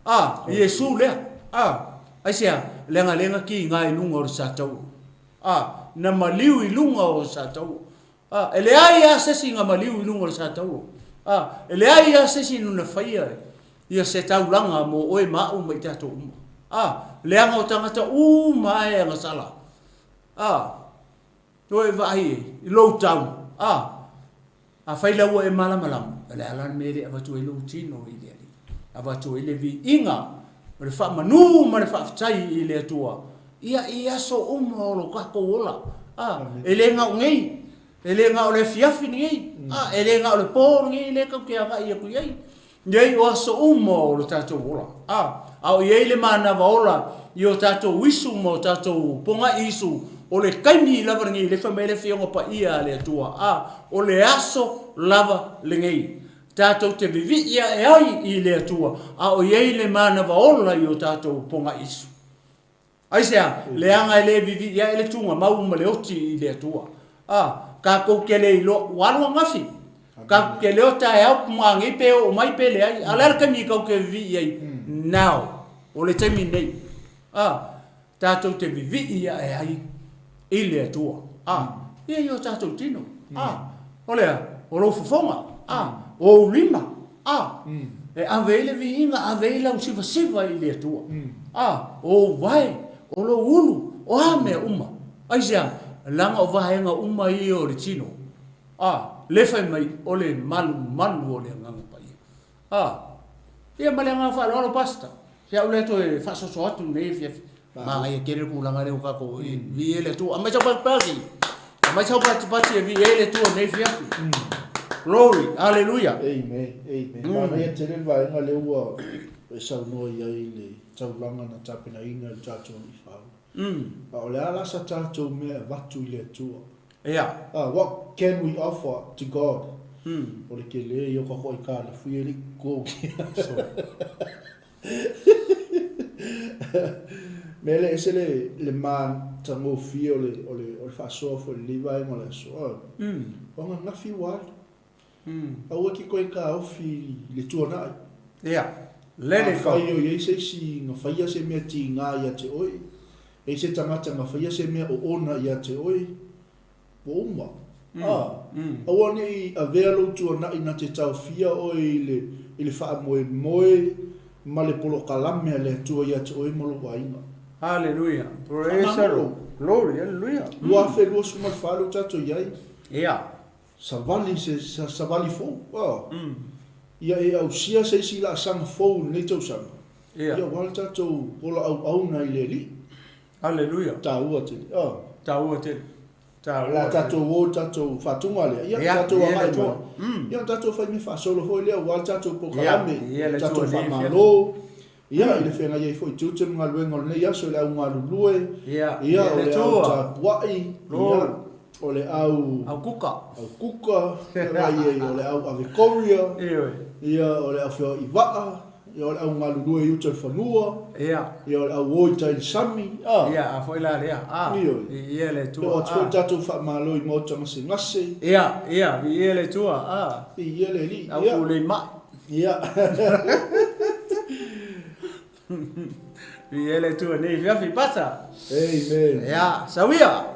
A, Iesu lea. A, aisea? Leaga lea na kiga i luga o le satauro. A, na maliu i luga o le satauro. Ā, e leai lava se isi na maliu i luga o le satauro. Ā, e leai lava se isi na faia ia se taulaga mō oe ma aʻu ma i tatou uma. Ā, leaga o tagata uma lava e agasala. Ā, ua e vaai ai i lou tau. Ā, afai la ua e malamalama, o le a la le mea e le avatu ai lou tino i le Alii? Avatu ai le viiga o le faamanū ma le faafetai i le Atua, ia, i aso uma o lo tatou ola. A, e le na o nei, e le na o le afiafi lenei, a, e le na o le pō lenei lea tatou te agai atu i ai. Nei o aso uma o lo tatou ola. A, a o i ai le manava ola i o tatou isu ma o tatou pogaʻi isu, o le taimi lava lenei, le fai mai le Afioga Paia a le Atua, a, o le aso lava lenei. Tatou te vivii ae ai i le Atua, a o i ai le manava ola i o tatou pogaʻi isu. Aisea? Leaga e le vivii ae le tugamau ma le oti i le Atua. A, tatou te le iloa, ua alu ananafi. Tatou te leo taeao maanei pe oo mai pe leai. A o le a le taimi tatou te vivii ai? Now. O le taimi lenei. A, tatou te vivii ae ai i le Atua. A, ia i o tatou tino. A, o le a? O lou fofoga. A, o ou lima. A, e ave ai le viiga, ave ai lau sivasiva i le Atua. A, o ou vae, o lou ulu, o a mea uma. Aisea? Leaga o vaega uma ia o le tino. A, le fai mai, o le malumalu o le Agaga Paia. A, ia ma le agaga faaaloalo, Pastor. Se au lea toe faasoso atu i lenei afiafi. Manaia tele le tulaga lea ua tatou viia le Atua. Aumai sau patipati. Aumai sau patipati e viia ai le Atua i lenei afiafi. Glory. Hallelujah. Amen. Amen. Manaia tele le vaega lea ua e saunoa i ai i le taulaga na tapenaina e le tatou Alii Faaola. A o le a la sa tatou mea e avatu i le Atua? Ia. What can we offer to God? O le tele ia o tatou aitalafu ia e le i totogi. Mea lea, ese le, le matagofie o le, o le, o le faasoa foi i lenei vaega o le aso. Oh. O ananafi ua alu. Aua e te toe taofi i le tuanai. Ia. Let it go. Afai o i ai se isi na faia se mea tiga ia te oe, e i se tagata na faia se mea oona ia te oe, Ua uma. Ā, aua ne i avea lou tuanai na te taofia oe i le, i le faamoemoe ma le polokalame a le Atua ia te oe ma lou aiga. Hallelujah. Praise the Lord. Glory. Hallelujah. 2024 lea ua tatou i ai. Ia. Savali se, savali fou. Ā. Ia e ausia se isi laasaga fou i lenei tausaga. Ia. Ia aua le tatou ola auauna i le Alii. Hallelujah. Taua tele. Ā. Taua tele. O le a tatou o i le tatou faatuga lea, ia, tatou agai mai, ia ona tatou fai mea faasolo foi lea aua le tatou polokalame, le tatou faamalo, ia, i le feagai ai foi i tiute ma galuega o lenei aso i le au galulue, ia, o le au tapuai, ia, o le au... Au kuka. Au kuka, o le au ave courier, ia, o le au feoai vaa, Ia o le au galulue i uta i le fanua. Ia. Ia o le au o i tai i le sami. A. Ia, a foi la lea. A. Ioe. Viia le Atua. E oo atu foi le tatou faamalo i maota gasegase. Ia, ia, viia le Atua. A. Viia le Alii. Au pulei mai. Ia. Viia le Atua nei afiafi, Pasa. Amen. Ia, sauia.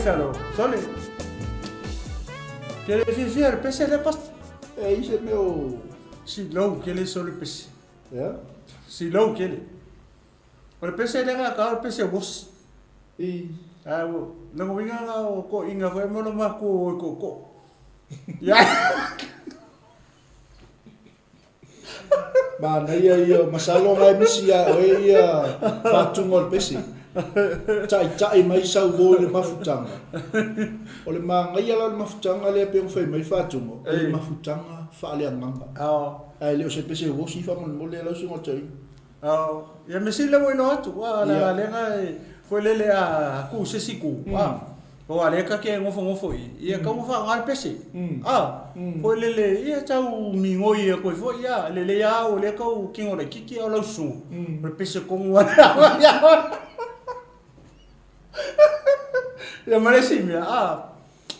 falo, sole. Ke le fiafia le pese lea Pastor. E i se mea o... Silou kele sole pese. Ea? Silou kele. O le pese lea nga ka o le pese wosi. I. A o lona uiga nga o toeaiina foi ma lo matou o e tootoo. Ia. Manaia ia, masalo na e misi ia oe ia faatuga o le pese. Taitai mai sau o i le mafutaga. O le manaia la o le mafutaga lea pei ona fai mai faatuga, o le mafutaga faaleagaga. Ae le o se pese uosi faamolemole lau susuga Toeaina. Ia mea sili lea ua iloa atu, a leaga lea e foi lele a tu i se isi itu, a aua o lea ta te nofonofo i i, ia tatau ona faaaoga le pese, a foi lele ia tau migoi atu ai foi, a lelei lava au o lea e tau tino laitiiti a o lau susuga, o le pese tonu lava lea. Ia ma le isi mea, a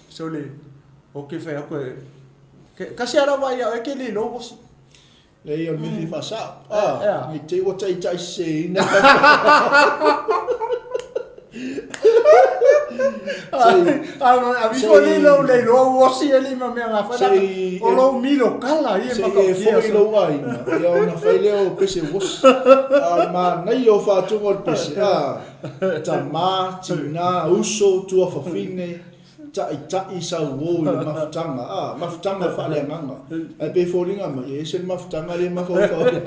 sole, ou te fai atu e, tasi lava lau vaai ia oe e te le iloa uosi. Leai o le mea fia faasao. Ah, ne i te i ua taitai seseina. A vi foi lou le iloa uosi e lima mea nga fai o lou milo kala ia ma ka Se i e foi lou aiga, ia ona fai lea o pese uosi. A o le manaia o faatuga o le pese, a, tama, tina, uso, tuafafine, Ta'ita'i sauō i le mafutaga, ā, mafutaga faaleagaga. Ae pei e foliga mai, e ese le mafutaga lea e mafaufau ai.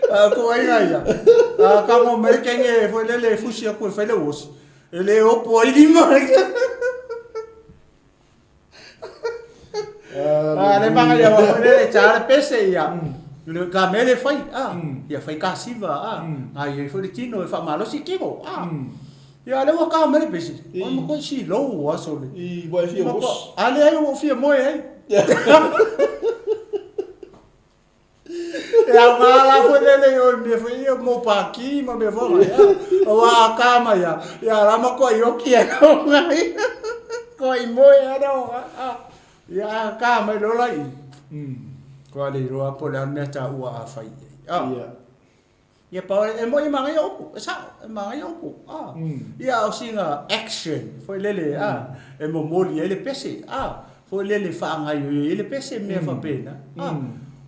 A o ituaiga ia, a tago mai le teine foi lele e fusi atu e fai le uosi, e le opo ai lima. A le manaia ua foi lele ta le pese ia. Le ka mea le fai, a, ia fai kasiva, a, a ia foi le tino e faamalosi tino, a. Ia lea ua ka mai le pese, o le matua silou a sole. I ua e fia uosi. A leai ua ou fia moe ai. E aoga la foi lele i oi mea foi ia mo paki ma mea foi ia. Aua a ka mai ia, ia la matua i oki e aoga ia. Koa i moe a le aoga. Ia a ka mai lola i. Koa le iloa po o le a le mea taua a fai i ai. Ia. Ia pau e moi e manaia upu, e sao, e manaia upu. A. Ia a o sina action foi lele a, e momoli ai le pese, a, foi lele e faagaioioi ai le pese mea faapena. A.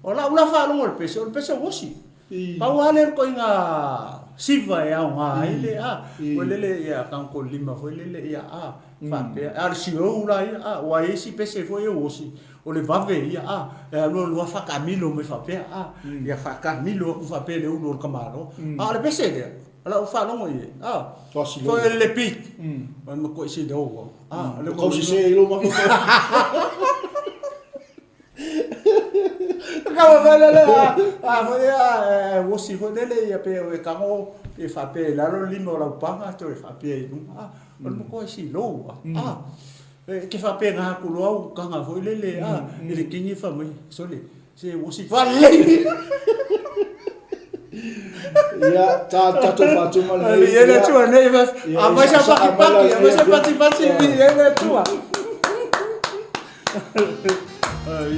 O lau la faalogo i le pese, o le pese uosi. Pau lava lea o le ituaiga siva e aoga ai le a, foi lele ia tago lima foi lele ia a, faapea, a o le siou la ia, a, aua e i ai isi pese foi ia uosi, O le vave ia, a, e alu alu lava faatamilo mai faapea, a, ia faatamilo atu faapea i le ulu o le tamaloa. A o le pese lea, o lau faalogo i ai, a, foi o le beat, o le matuai silou lava, a, o le Ua tau sese ai lou mafaufau. Kau foi lele, a, a foi lea, e uosi foi lele, ia pe e tago, pe faapea i lalo le lima o lau paga, toe faapea i luga, a, o le matuai silou lava, a. E te faapena atu loa au taga foi lele a i le kini fai mai, sole, se ua si faalelei. Ia, ta tatou faatuma lenei. Viia le Atua nei, aumai sa patipati, aumai sa patipati, viia le Atua.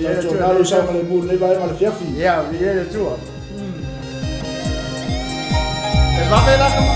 Tatou nalo saogalemu lenei vaega o le afiafi. Ia, viia le Atua. E vave la tama.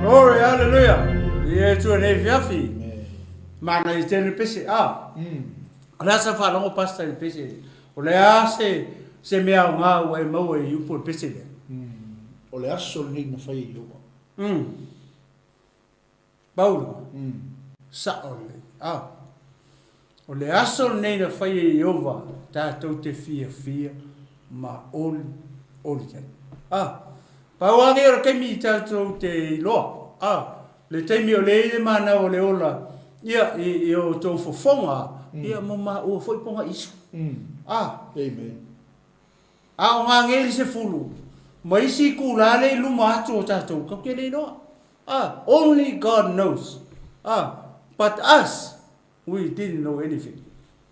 Glory, hallelujah. I e tua nei fiafi. Mana i tēnei pese. Ah. O le a sa faalogo pastor i le pese lea? O le a se se mea aoga ua e maua i upu o le pese lea? O le aso lenei na fai e Ieova. Paulo, Sao lelei. Ah. O le aso lenei na fai e Ieova tatou te fiafia ma olioli ai. Ah. Pau lava nei o le taimi i tatou te iloa. Ah. Le taimi o lea i le manao o le ola, ia, i, i o tou fofoga, ia, mo maua foi poga isu. Ah. Amen. A o ngā ngeli 10, ma isi itulā lea i luma atu o tatou, tatou te le iloa. Ah, only God knows. Ah, but us, we didn't know anything.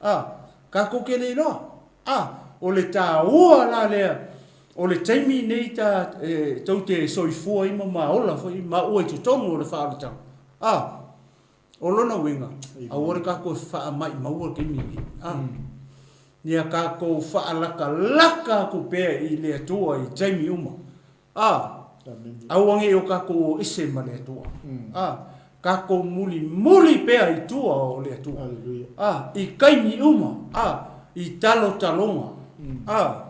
Ah, tatou te le iloa. Ah, o le tāua la lea, o le taimi nei ta, e, tou te soifua ai ma maola foi, maua i totonu o le faaolataga. Ah, O lona uiga, aua le tatou e faamaimauina le taimi lenei. A. Ia tatou faalakalaka atu pea i le Atua i taimi uma. A. Aua ne i o tatou o ese ma le Atua. A. Tatou mulimuli pea i tua o le Atua. A. I taimi uma. A. I talotaloga. A.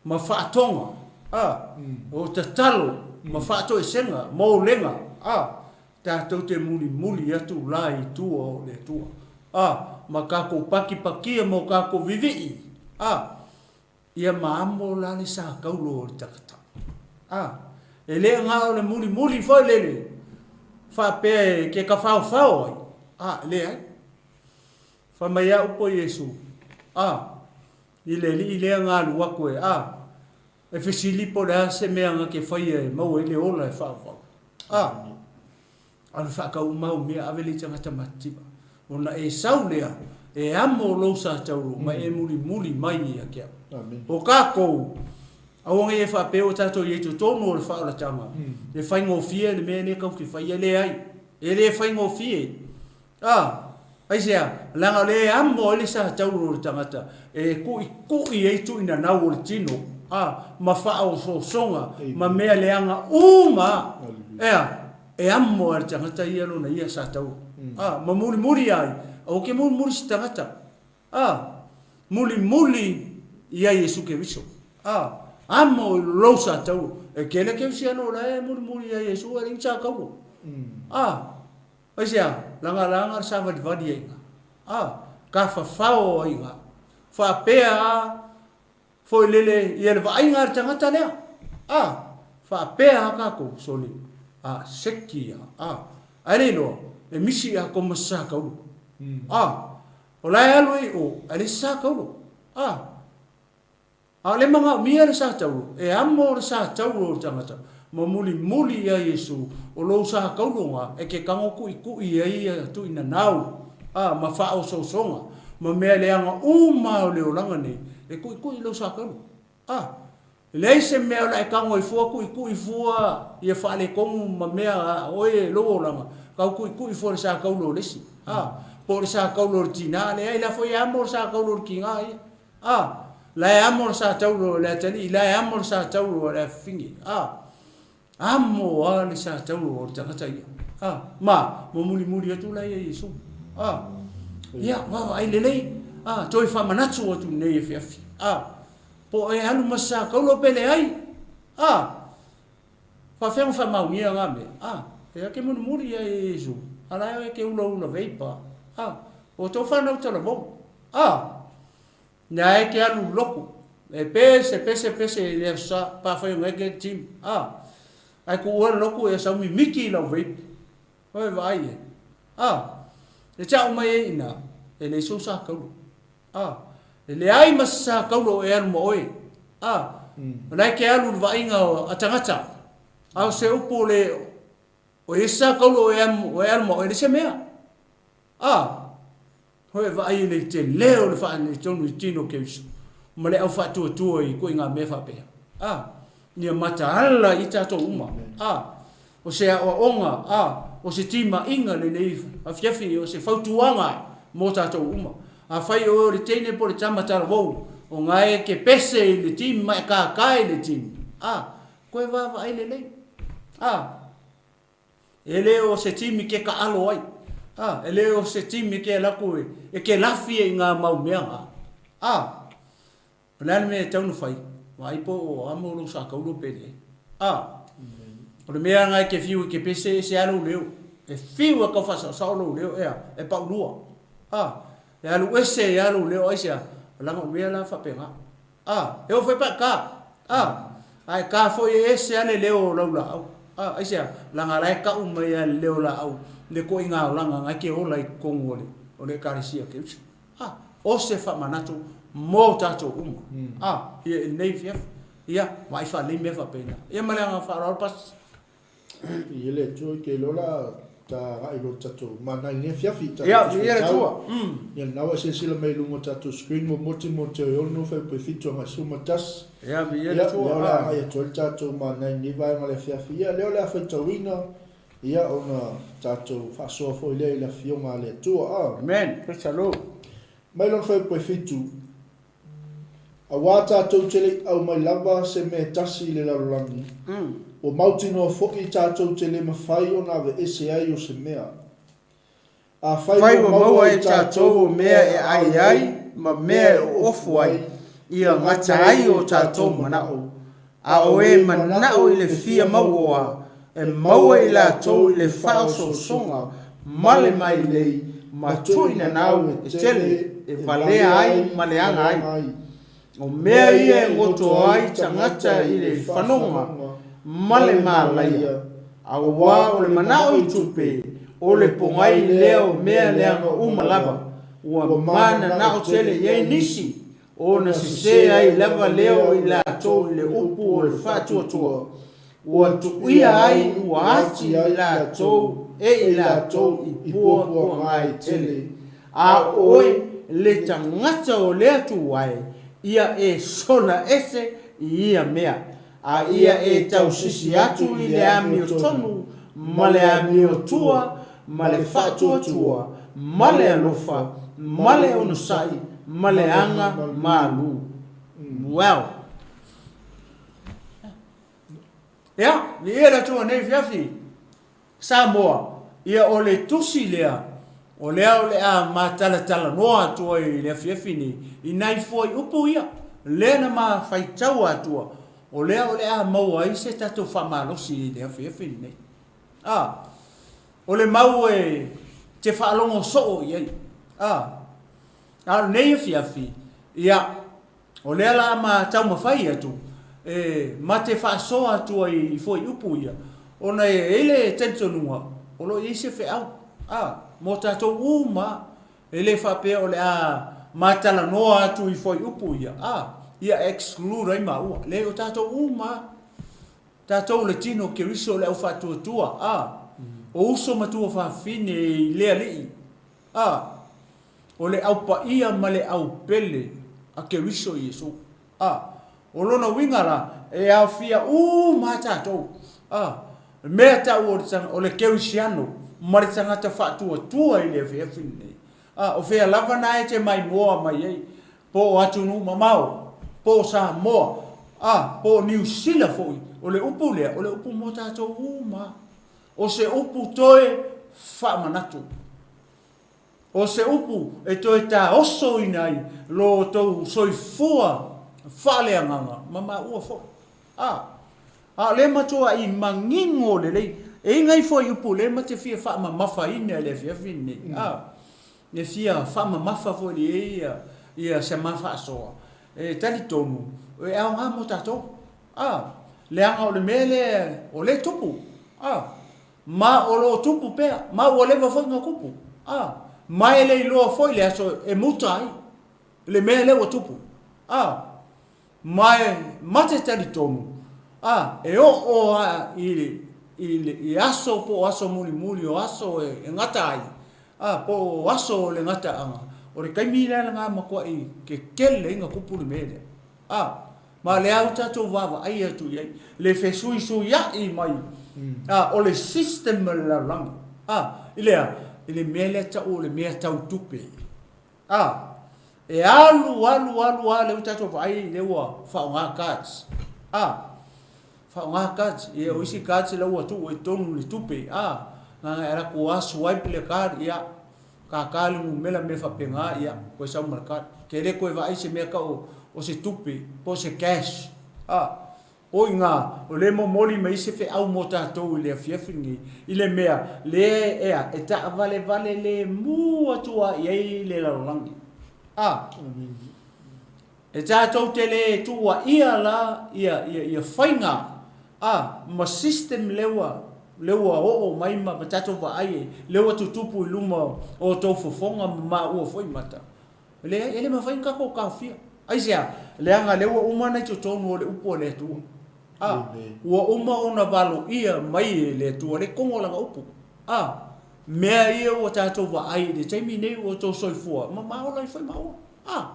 Ma faatoga. A. O tatalo ma faatoesega ma olega. A. Tatou te mulimuli atu la i tua o le Atua, a, ma tatou pakipakia ma o tatou vivii, a, ia maamo la le sa taulo o le tagata. A, e le na o le mulimuli foi lele faapea e ke tafaofao ai, a, e leai. Fai mai a upu a Iesu, a, i le alii lea na alu atu e, a, E fesili po o le a se mea na te faia e maua ai le ola e faaauau. A! Alu faatau uma au mea, ave lea i tagata matitiva. Ona e sau lea, e amo lou sa tauro ma e mulimuli mai ia te au. O tatou, aua nei e faapea ua tatou i ai i totonu o le faaolataga, e faigofie le mea lea tatou te faia. Leai, e le faigofie. A! Aisea? Leaga o lea e amo ai le sa tauro o le tagata, e kuʻikuʻi ai tuuinanau o le tino, a, ma faaosoosoga, ma mea leaga uma, ea, e amo lava e le tagata ia lona ia sa tauro. A, ma mulimuli ai, aua ke mulimuli se tagata. A, mulimuli ia Iesu Keriso. A, amo i lou sa tauro. E kele Kerisiano o la e mulimuli ia Iesu e leai ni sa tauro. A. Aisea? Lagalaga le savalivali ai i ina. A, tafafao ai i ina. Faapea a foi lele ia le vaaiga a le tagata lea. A, faapea a tatou, sole, a, seki ia, a. Ae le iloa, e misi ia koma se sa taulu. A, o la e alu ai i o, ae leai se sa taulu. A. A o le manaomia le sa taulo, e amo le sa taulo o le tagata, ma mulimuli ia Iesu, o lou sa taulo na e ke tago kuʻikuʻi ai ia tuuinanau, a, ma faaosoosoga, ma mea leaga uma o le olaga nei, e kuʻikuʻi lou sa taulo. A, e leai se mea o le a e tago ai fua kuʻikuʻi fua ia faaletonu ma mea a oe e lou olaga, tau kuʻikuʻi fua le sa taulo o le isi, a, po o le sa taulo o le tina, leai la foi e amo le sa taulo o le tina ia. A, la e amo le sa taulo o le atalii, la e amo le sa taulo o le afafine. A, amo a le sa taulo o le tagata ia. A, ma, ma mulimuli atu la ia Iesu. A, ia, vaavaai lelei. A, toe faamanatu atu nei afiafi. A, po o e alu ma se sa taulo pe leai. A, faafefea ona faamaonia na mea? A, e ake mulimuli ia Iesu, a la e ke ulaula veipa. A, o tou fanau talavou. A, Nea e ke alu loku, e pese, pese, pese i le aso sa, pa fai o ngai ke gym. A, Ae kuua le loku e sau mimiti i lau vape. Oi vaai e. A, E tau mai ai ina, e leai sou sa taulu. A, E leai ma se sa taulu o e alu ma oe. A, O la e ke alu i le vaaiga a tagata. A o se upu o le, o i se sa taulu o e alu ma oe, e leai se mea. A, Hoe vaai i le tele o le faaletonu i tino o Keriso, ma le au faatuatua i ituaiga mea faapea. A, ia mataala i tatou uma. A, o se aoaoga, a, o se timaiga lenei afiafi, o se fautuaga mo tatou uma. Afai o oe o le teine po o le tama talavou, o na e ke pese i le team ma e kākā i le team, a, koe vaavaai lelei. A. E le o se timi ke kaʻalo ai. A, e le o se timi ke alu aku e ke lafi e i ngā mau mea ngā. A, o le a le mea e tau na fai, vaai po o amo lou sa kaulo pe leai. A, o le mea nga e ke fiu i ke pese e se a lou leo. E fiu e kau faasaosao lou leo ea, e paulua. A, e alu ese ia lou leo aisea, laga o mea la faapena. A, e oo foi pe a ka. A, a e ka foi e ese a le leo o lau laau. A, aisea, laga la e kau mai a le leo laau le koiga olaga na e ke ola i totonu o le, o le Ekalesia Keriso. A, o se faamanatu mo tatou uma. A, ia i lenei afiafi, ia, vaai faalelei mea faapena. Ia ma le agaga faaaloalo Pastor. I le Atua i ke iloa la ta agai loa i le tatou mana i lenei afiafi, tatou Ia, i le Atua. Ia lena ua e silasila mai i luga o tatou screen muamua Timoteo e 6 fuaiupu e 7 agai 11. Ia, i le Atua. Ia, lea o le a agai atu ai le tatou mana i lenei vaega o le afiafi. Ia, lea o le a faitauina, ia, ona tatou faasoa foi lea i le Afioga a le Atua. A. Amen. Praise the Lord. Mai lona fuaiupu e 7. Auā tātou te le i aumai lava se mea e tasi i le lalolagi, ua mautinoa foi tātou te le mawhai ona aveese ai o se mea. Afai Fai ua maua e tātou o mea e ai ai ma mea e oofo ai, ia gata ai o tātou manaʻo. A o e manaʻo i le fia mauoa, e maua i latou i le faaosoosoga ma le mailei ma tuuinanau e tele e valea ai ma leaga ai. O mea ia e goto ai tagata i le fanoga ma le malaia, auā o le manaʻo i tupe, o le pogai lea o mea leaga uma lava, ua mananao tele i ai nisi Ona sese ai lava lea o i latou i le upu o le faatuatua, ua tuuia ai ua ati i latou e i latou i puapuaga e tele. A o oe, le tagata o le Atua e, ia e sola ese i ia mea, a ia e tausisi atu i le amiotonu ma le amiotua ma le faatuatua ma le alofa ma le onosai ma le aga malū. Well. Ia, viia le Atua nei afiafi. Samoa, ia o le tusi lea, o lea o le a matalatalanoa atu ai i le afiafi nei, i nai fuaiupu ia, lea na ma faitau atua, o lea o le a maua ai se tatou faamalosi i le afiafi lenei. A. O le mau e te faalogo soo i ai. A, a o lenei afiafi, ia, o lea la a ma taumafai atu, e ma te faasoa atu ai i fuaiupu ia, ona e i ai le talitonuga, o lo o i ai se feau, a, mo tatou uma. E le faapea o le a ma talanoa atu i fuaiupu ia, a, ia exclude ai maua. Leai, o tatou uma lava. Tatou le tino o Keriso o le au faatuatua, a, o uso ma tuafafine i le Alii, a, o le au paia ma le au pele a Keriso Iesu. A, o lona uiga la, e aofia uma lava tatou. A, mea tau o le, o le Kerisiano ma le tagata faatuatua i le afiafi lenei. A, o fea lava na e te maimoa mai ai, po o atunuu mamao, po o Samoa, a, po o Niu Sila foi, o le upu lea, o le upu mo tatou uma lava. O se upu toe faamanatu. O se upu e toe taosoina ai lo outou soifua faaleagaga ma maua foi. A, a o lea matuai manino lelei. E i ai nai fuaiupu lea ma te fia faamamafaina i le afiafi lenei. A, e fia faamamafa foi i ai ia se ma faasoa. E talitonu, e aoga mo tatou. A, leaga o le mea lea o lea e tupu. A. Ma o lo o tupu pea, ma ua leva foi ona tupu. A, ma e le iloa foi le aso e muta ai le mea lea ua tupu. A, ma e mate talitonu, a, e oo lava i, i, i aso po o aso mulimuli o aso e, e gata ai, a, po o aso o le gataaga, o le taimi lea lena e matuai kekele ai ona tupu le mea lea. A, ma lea ua tatou vaavaai atu i ai le fesuisuia'i mai a, o le system o le lalolagi, a, i le a? I le mea lea tau o le mea tau tupe. A, e alu, alu, alu lava lea ua tatou vaai lea ua faaaoga cards. A, faaaoga cards. Ia, o isi cards la ua tuu ai i totonu le tupe. A, na ona e alu atu lava swipe le card, ia, Kākā le numera mea faapena ia koe sau ma le card. Ke le koe vaai se mea kau o se tupe po o se cash. A, o i ngā, o le momoli mai se feau mo tātou i le afiafi lenei, i le mea lea ea e taavalevale lemu atu a i ai le lalolagi. A, E tatou te le tuuaia la ia ia faiga a ma system lea ua lea ua oo mai ma tatou vaai ai lea ua tutupu i luma o outou fofoga ma maua foi mata. Leai, e le mafai ona tatou taofia. Aisea? Leaga lea ua uma ona i totonu o le upu a le Atua. A, ua uma ona valoia mai e le Atua le togo o lana upu. A, mea ia ua tatou vaai i le taimi nei ua outou soifua ma ma ola ai foi maua. A,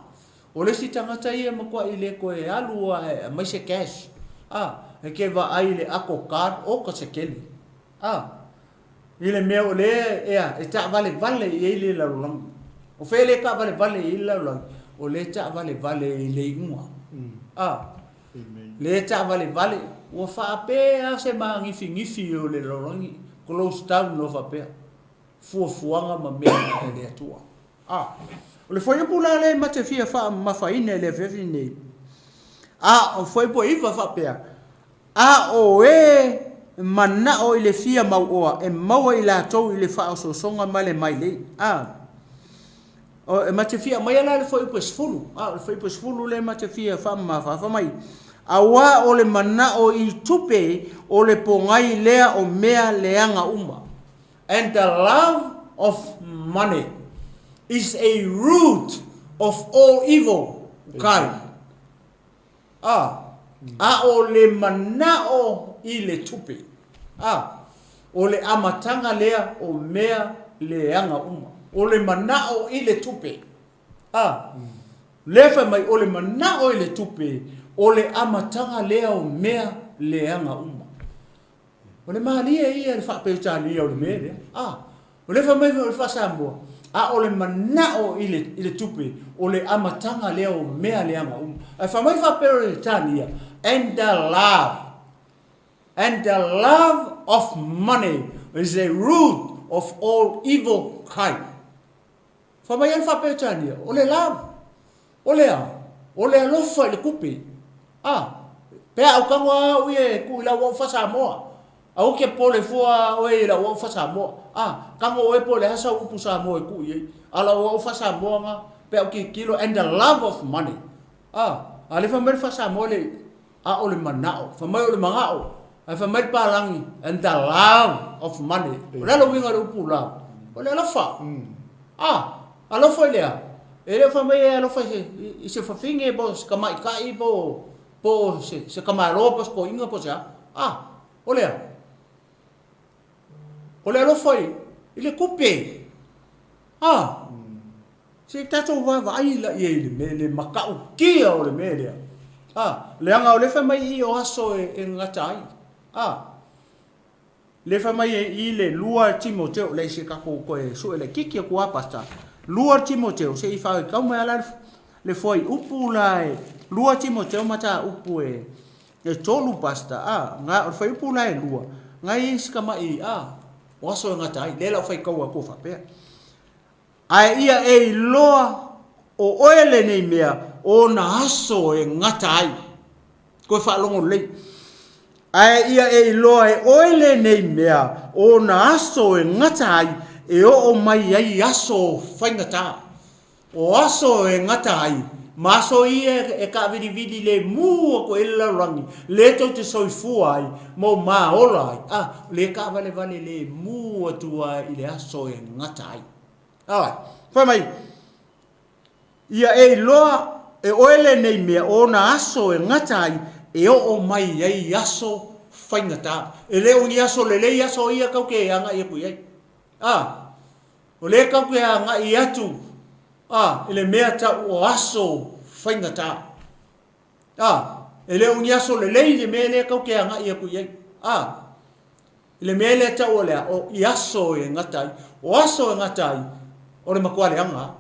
O le isi tagata ia e matuai le toe alu a e aumai se cash, a, e te vaai i le ato card oka se keli, a, i le mea o lea ea e taavalevale i ai le lalolagi. O fea lea e taavalevale i ai le lalolagi? O lea e taavalevale i le iuga, a, lea e taavalevale, ua faapea se manifigifi o le lalolagi, close down loa faapea, fuafuaga ma mea a le Atua. A. O le fuaiupu la lea ma te fia faamamafaina i le afiafi lenei, a o fuaiupu e 9 faapea, A o e manao i le fia mauoa, e maua i latou i le faaosoosoga ma le mailei. A. O, e ma te fia aumaia la le fuaiupu e 10. A, o le fuaiupu e 10 lea ma te fia faamamafa, fai mai, Auā o le manao i tupe o le pogai lea o mea leaga uma. And the love of money is a root of all evil kind. A, a o le manao i le tupe. A, o le amataga lea o mea leaga uma. O le manao i le tupe. A, lea fai mai o le manao i le tupe, o le amataga lea o mea leaga uma. O le malie ia i le faa-Peretania o le mea lea. A, o lea fai mai o le faa-Samoa, a o le manao i le, i le tupe, o le amataga lea o mea leaga uma. Ae fai mai faa-Peretania, and the love, and the love of money is a root of all evil kind. Fai mai ai le faa-Peretania, o le love, o le a? O le alofa i le tupe. A, pe a au tago lava au ia e tuu i lau au faa-Samoa. Aua ke pole fua oe i lau au fa-Samoa. A, tago oe po o le a sau upu Samoa e tuu i ai. A o lau au fa-Samoa nga, pe a ou tilotilo, and the love of money. A, a lea fai mai le faa-Samoa le, a o le manao. Fai mai o le magao, ae fai mai le palagi, and the love of money. O le a le uiga o le upu love? O le alofa. A, alofa i le a? E le o fai mai e alofa i se, i se fafine po o se tamaitai po o, po o se, se tamaloa po o se toeaina po o se a. A, o le a? O le alofa i, i le tupe. A, Se i tatou vaavaai la i ai i le mea, le matautia o le mea lea. A, leaga o lea fai mai i o aso e, e gata ai. A, lea fai mai e i le 2 Timoteo, leai se tatou toe sue laitiiti atu lava Pastor. 2 Timoteo, se i faitau mai lava la le fuaiupu la e, 2 Timoteo mataupu e, e 3 Pastor. A, na, o le fuaiupu la e 2, na i ai si tamai, a, o aso e gata ai, lea la o faitau atu faapea. Ae ia e iloa o oe lenei mea o ona aso e gata ai. Toe faalogo lelei. Ae ia e iloa e oe lenei mea o ona aso e gata ai, e oo mai ai aso faigata. O aso e gata ai, ma aso ia e taavilivili lemu atu ai le lalolagi, lea tou te soifua ai, ma o ma ola ai, a, lea e taavalevale lemu atu ai i le aso e gata ai. Alright. Fai mai, ia e iloa e oe lenei mea o ona aso e gata ai, e oo mai ai aso faigata. E le o ni aso lelei aso ia tou te agai atu i ai. A, o lea tou te agai atu a, i le mea tau o aso faigata. A, e le o ni aso lelei le mea lea tou te agai atu i ai. A, I le mea lea tau o le a, o i aso e gata ai. O aso e gata ai, o le matua leaga lava.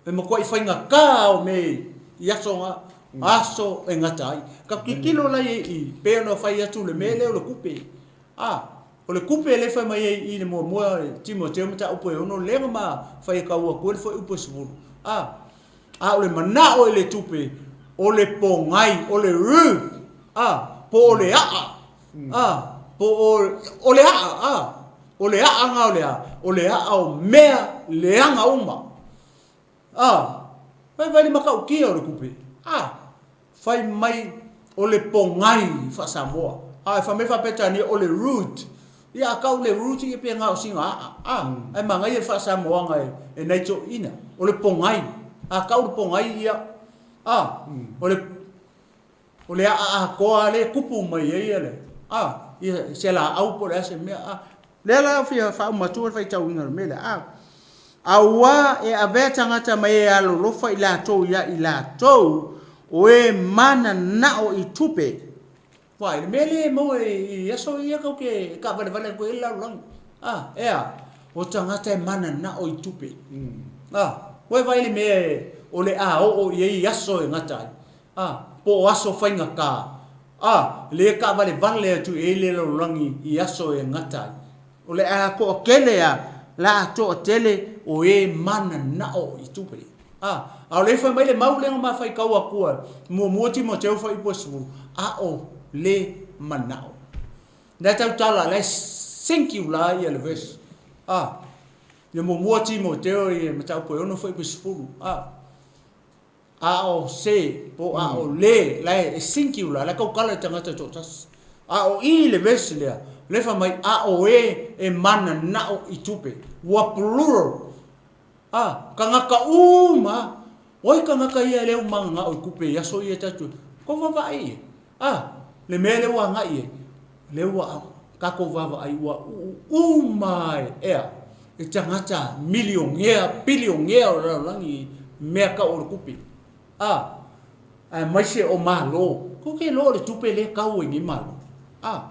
E matuai faigata o mea i aso na, aso e gata ai. Ka tilotilo la i i, pei ona fai atu le mea lea o le tupe. A, o le tupe lea e fai mai ai i le muamua e Timoteo mataupu e 6 lea na ma fai e tau atu ai le fuaiupu e 10. A, a o le manao i le tupe, o le pogai, o le ru, a, po o le aa. A, po o, o le aa, a, o le aa nga o le a, o le aa o mea leaga uma. A, fai mai le matautia o le tupe. A, fai mai o le pogai faa-Samoa. A, e fai mai faa-Peretania o le root. Ia, a tau le root ia pe na o sina aa. A, ae manaia le faa-Samoaga e, e nai toeaiina. O le pogai. A tau le pogai ia, a, o le O le aa atoa lea e tupu mai ai le, a, ia, se laau po o le a se mea, a. Lea la e fia faauma atu le faitauina o le mea lea, a. Auā e avea tagata ma e alolofa i latou ia i latou, o e mananao i tupe. Vaai, le mea lea e maua i aso ia tou te taavalevale atu ai le lalolagi, a, e a? O tagata e mananao i tupe. A, ua e vaai i le mea o le a oo i ai aso e gata ai. A, po o aso faigata, a, lea e taavalevale atu i ai le lalolagi i aso e gata ai. O le a toatele a, la a toatele o e mananao i tupe. A, a o lea e fai mai le mau lea na ma faitau atua, muamua Timoteo fuaiupu e 10, a o le manao. Lea tautala, la e singular ia le verse. A, le muamua Timoteo i le mataupu e 6 fuaiupu e 10. A, A o se, po a o le, la e singular, la e tautala i tagata e toatasi. A o i le verse lea, lea fai mai, a o e e mananao i tupe. Ua plural. A, tagata uma, o ai tagata ia lea ua mananao i tupe i aso ia tatou, tou vaavaai i ai. A, le mea lea ua agai i ai, lea ua tatou vaavaai ua uu uma e, ea, e tagata milionea, bilionea o le lalolagi mea tau o le tupe. A, aemaise o Malo. Tou te iloa o le tupe lea e tau ai nei Malo. A,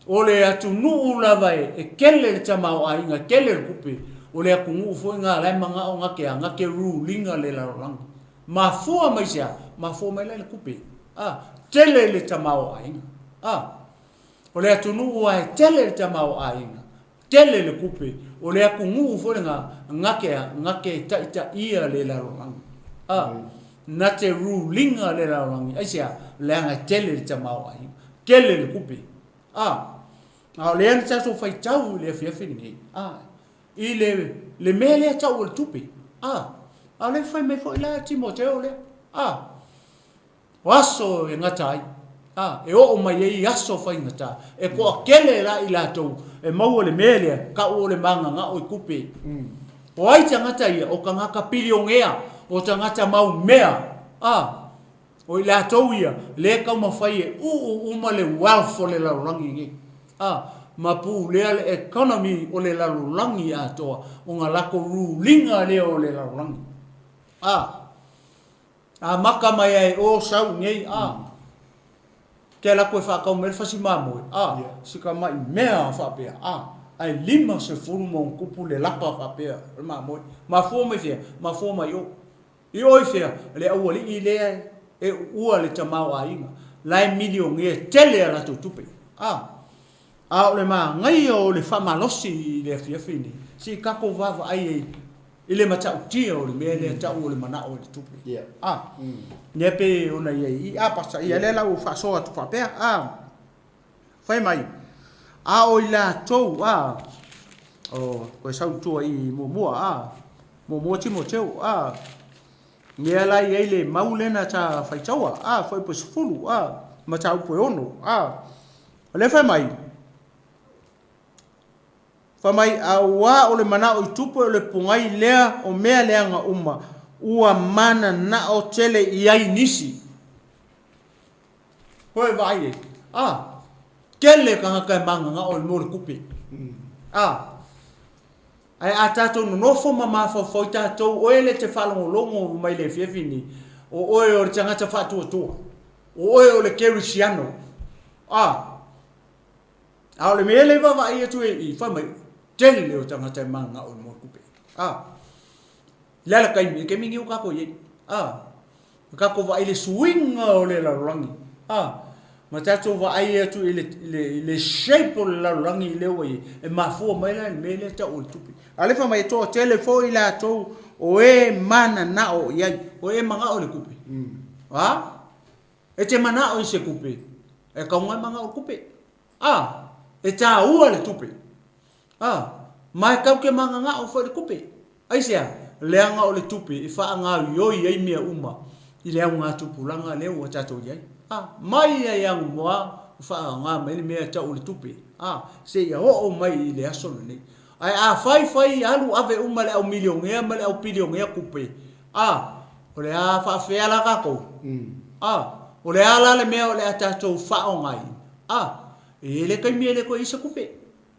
o le atunuu lava e, e tele le tamaoaiga, e tele le tupe, o le atunuu foi lena la e manao na te a, na te rule ina le lalolagi. Mafua mai se a? Mafua mai la i le tupe. A, tele le tamaoaiga. A, o le atunuu lava e tele le tamaoaiga, tele le tupe, o le atunuu foi lena, na te a, na te taitaia le lalolagi. A, na te rule ina le lalolagi. Aisea? Leaga e tele le tamaoaiga, tele le tupe. A. A o lea na tatou faitau i le afiafi lenei, a, i le, le mea lea tau o le tupe, a, a o lea fai mai foi la Timoteo lea, a, o aso e gata ai, a, e oo mai ai aso faigata, e toatele la i latou e maua le mea lea, tau o le magagao i tupe. O ai tagata ia? O tagata pilionea, o tagata mau mea, a, O i latou ia, lea e taumafai e uu uma le wealth o le lalolagi nei, a, ma pulea le economy o le lalolagi atoa, ona latou ruliga lea o le lalolagi. A, amata mai lava i o sau i nei, a, ke alu atu e faatau mai le fasi mamoe, a, si tamai mea faapea, a, ae 50+ le lapa faapea o le mamoe. Mafua mai fea? Mafua mai o. I o i fea le aualii lea e uua le tamaoaiga, la e milionea tele a latou tupe. A, a o le manaia o le faamalosi i le afiafi lenei, se i tatou vaavaai ai i le matautia o le mea lea tau o le manao i le tupe. A, lea pei ona i ai i, a Pastor, ia lea la ua faasoa atu faapea, a. Fai mai, a o i latou, a, o, koe sau i tua i muamua, a, muamua Timoteo, a, mea la i ai le mau lena ta faitaua, a, fuaiupu e 10, a, mataupu e 6, a, o lea fai mai, fai mai, auā o le manao i tupe o le pogai lea o mea leaga uma, ua mananao tele i ai nisi. Koe vaai e. A, tele tagata e magagao i mea o le tupe. A, ae a tatou nonofo ma mafaufau i tatou, oe le te faalogologo mai le afiafi nei, o oe o le tagata faatuatua, o oe o le kerisiano. A, a o le mea lea e vaavaai atu e i, fai mai, tele o tagata e magagao i mea o le tupe. A, Le a le taimi, le taimi nei ua tatou i ai, a, ma tatou vaai i le suiga o le lalolagi, a, ma tatou vaai atu i le, i le, i le shape o le lalolagi lea ua i ai, e mafua mai la i le mea lea e tau o le tupe. A o lea fai mai e toatele foi i latou o e mananao i ai, o e manao i le tupe. A, e te manao i se tupe, e tatau ona e manao i le tupe. A, e tāua le tupe. A, ma e tau te mananao foi i le tupe. Aisea? Leaga o le tupe e faagaoioi ai mea uma i le augatupulaga lea ua tatou i ai. A, mai ai agumoa ua faaaoga mai le mea e tau o le tupe, a, seia oo mai i le aso lenei. Ae afai fai alu ave uma le au milionea ma le au pilionea tupe, a, o le a faafefea la tatou? A, o le a la le mea o le a tatou faaaogaina? A, e i ai le taimi e le toe i ai se tupe.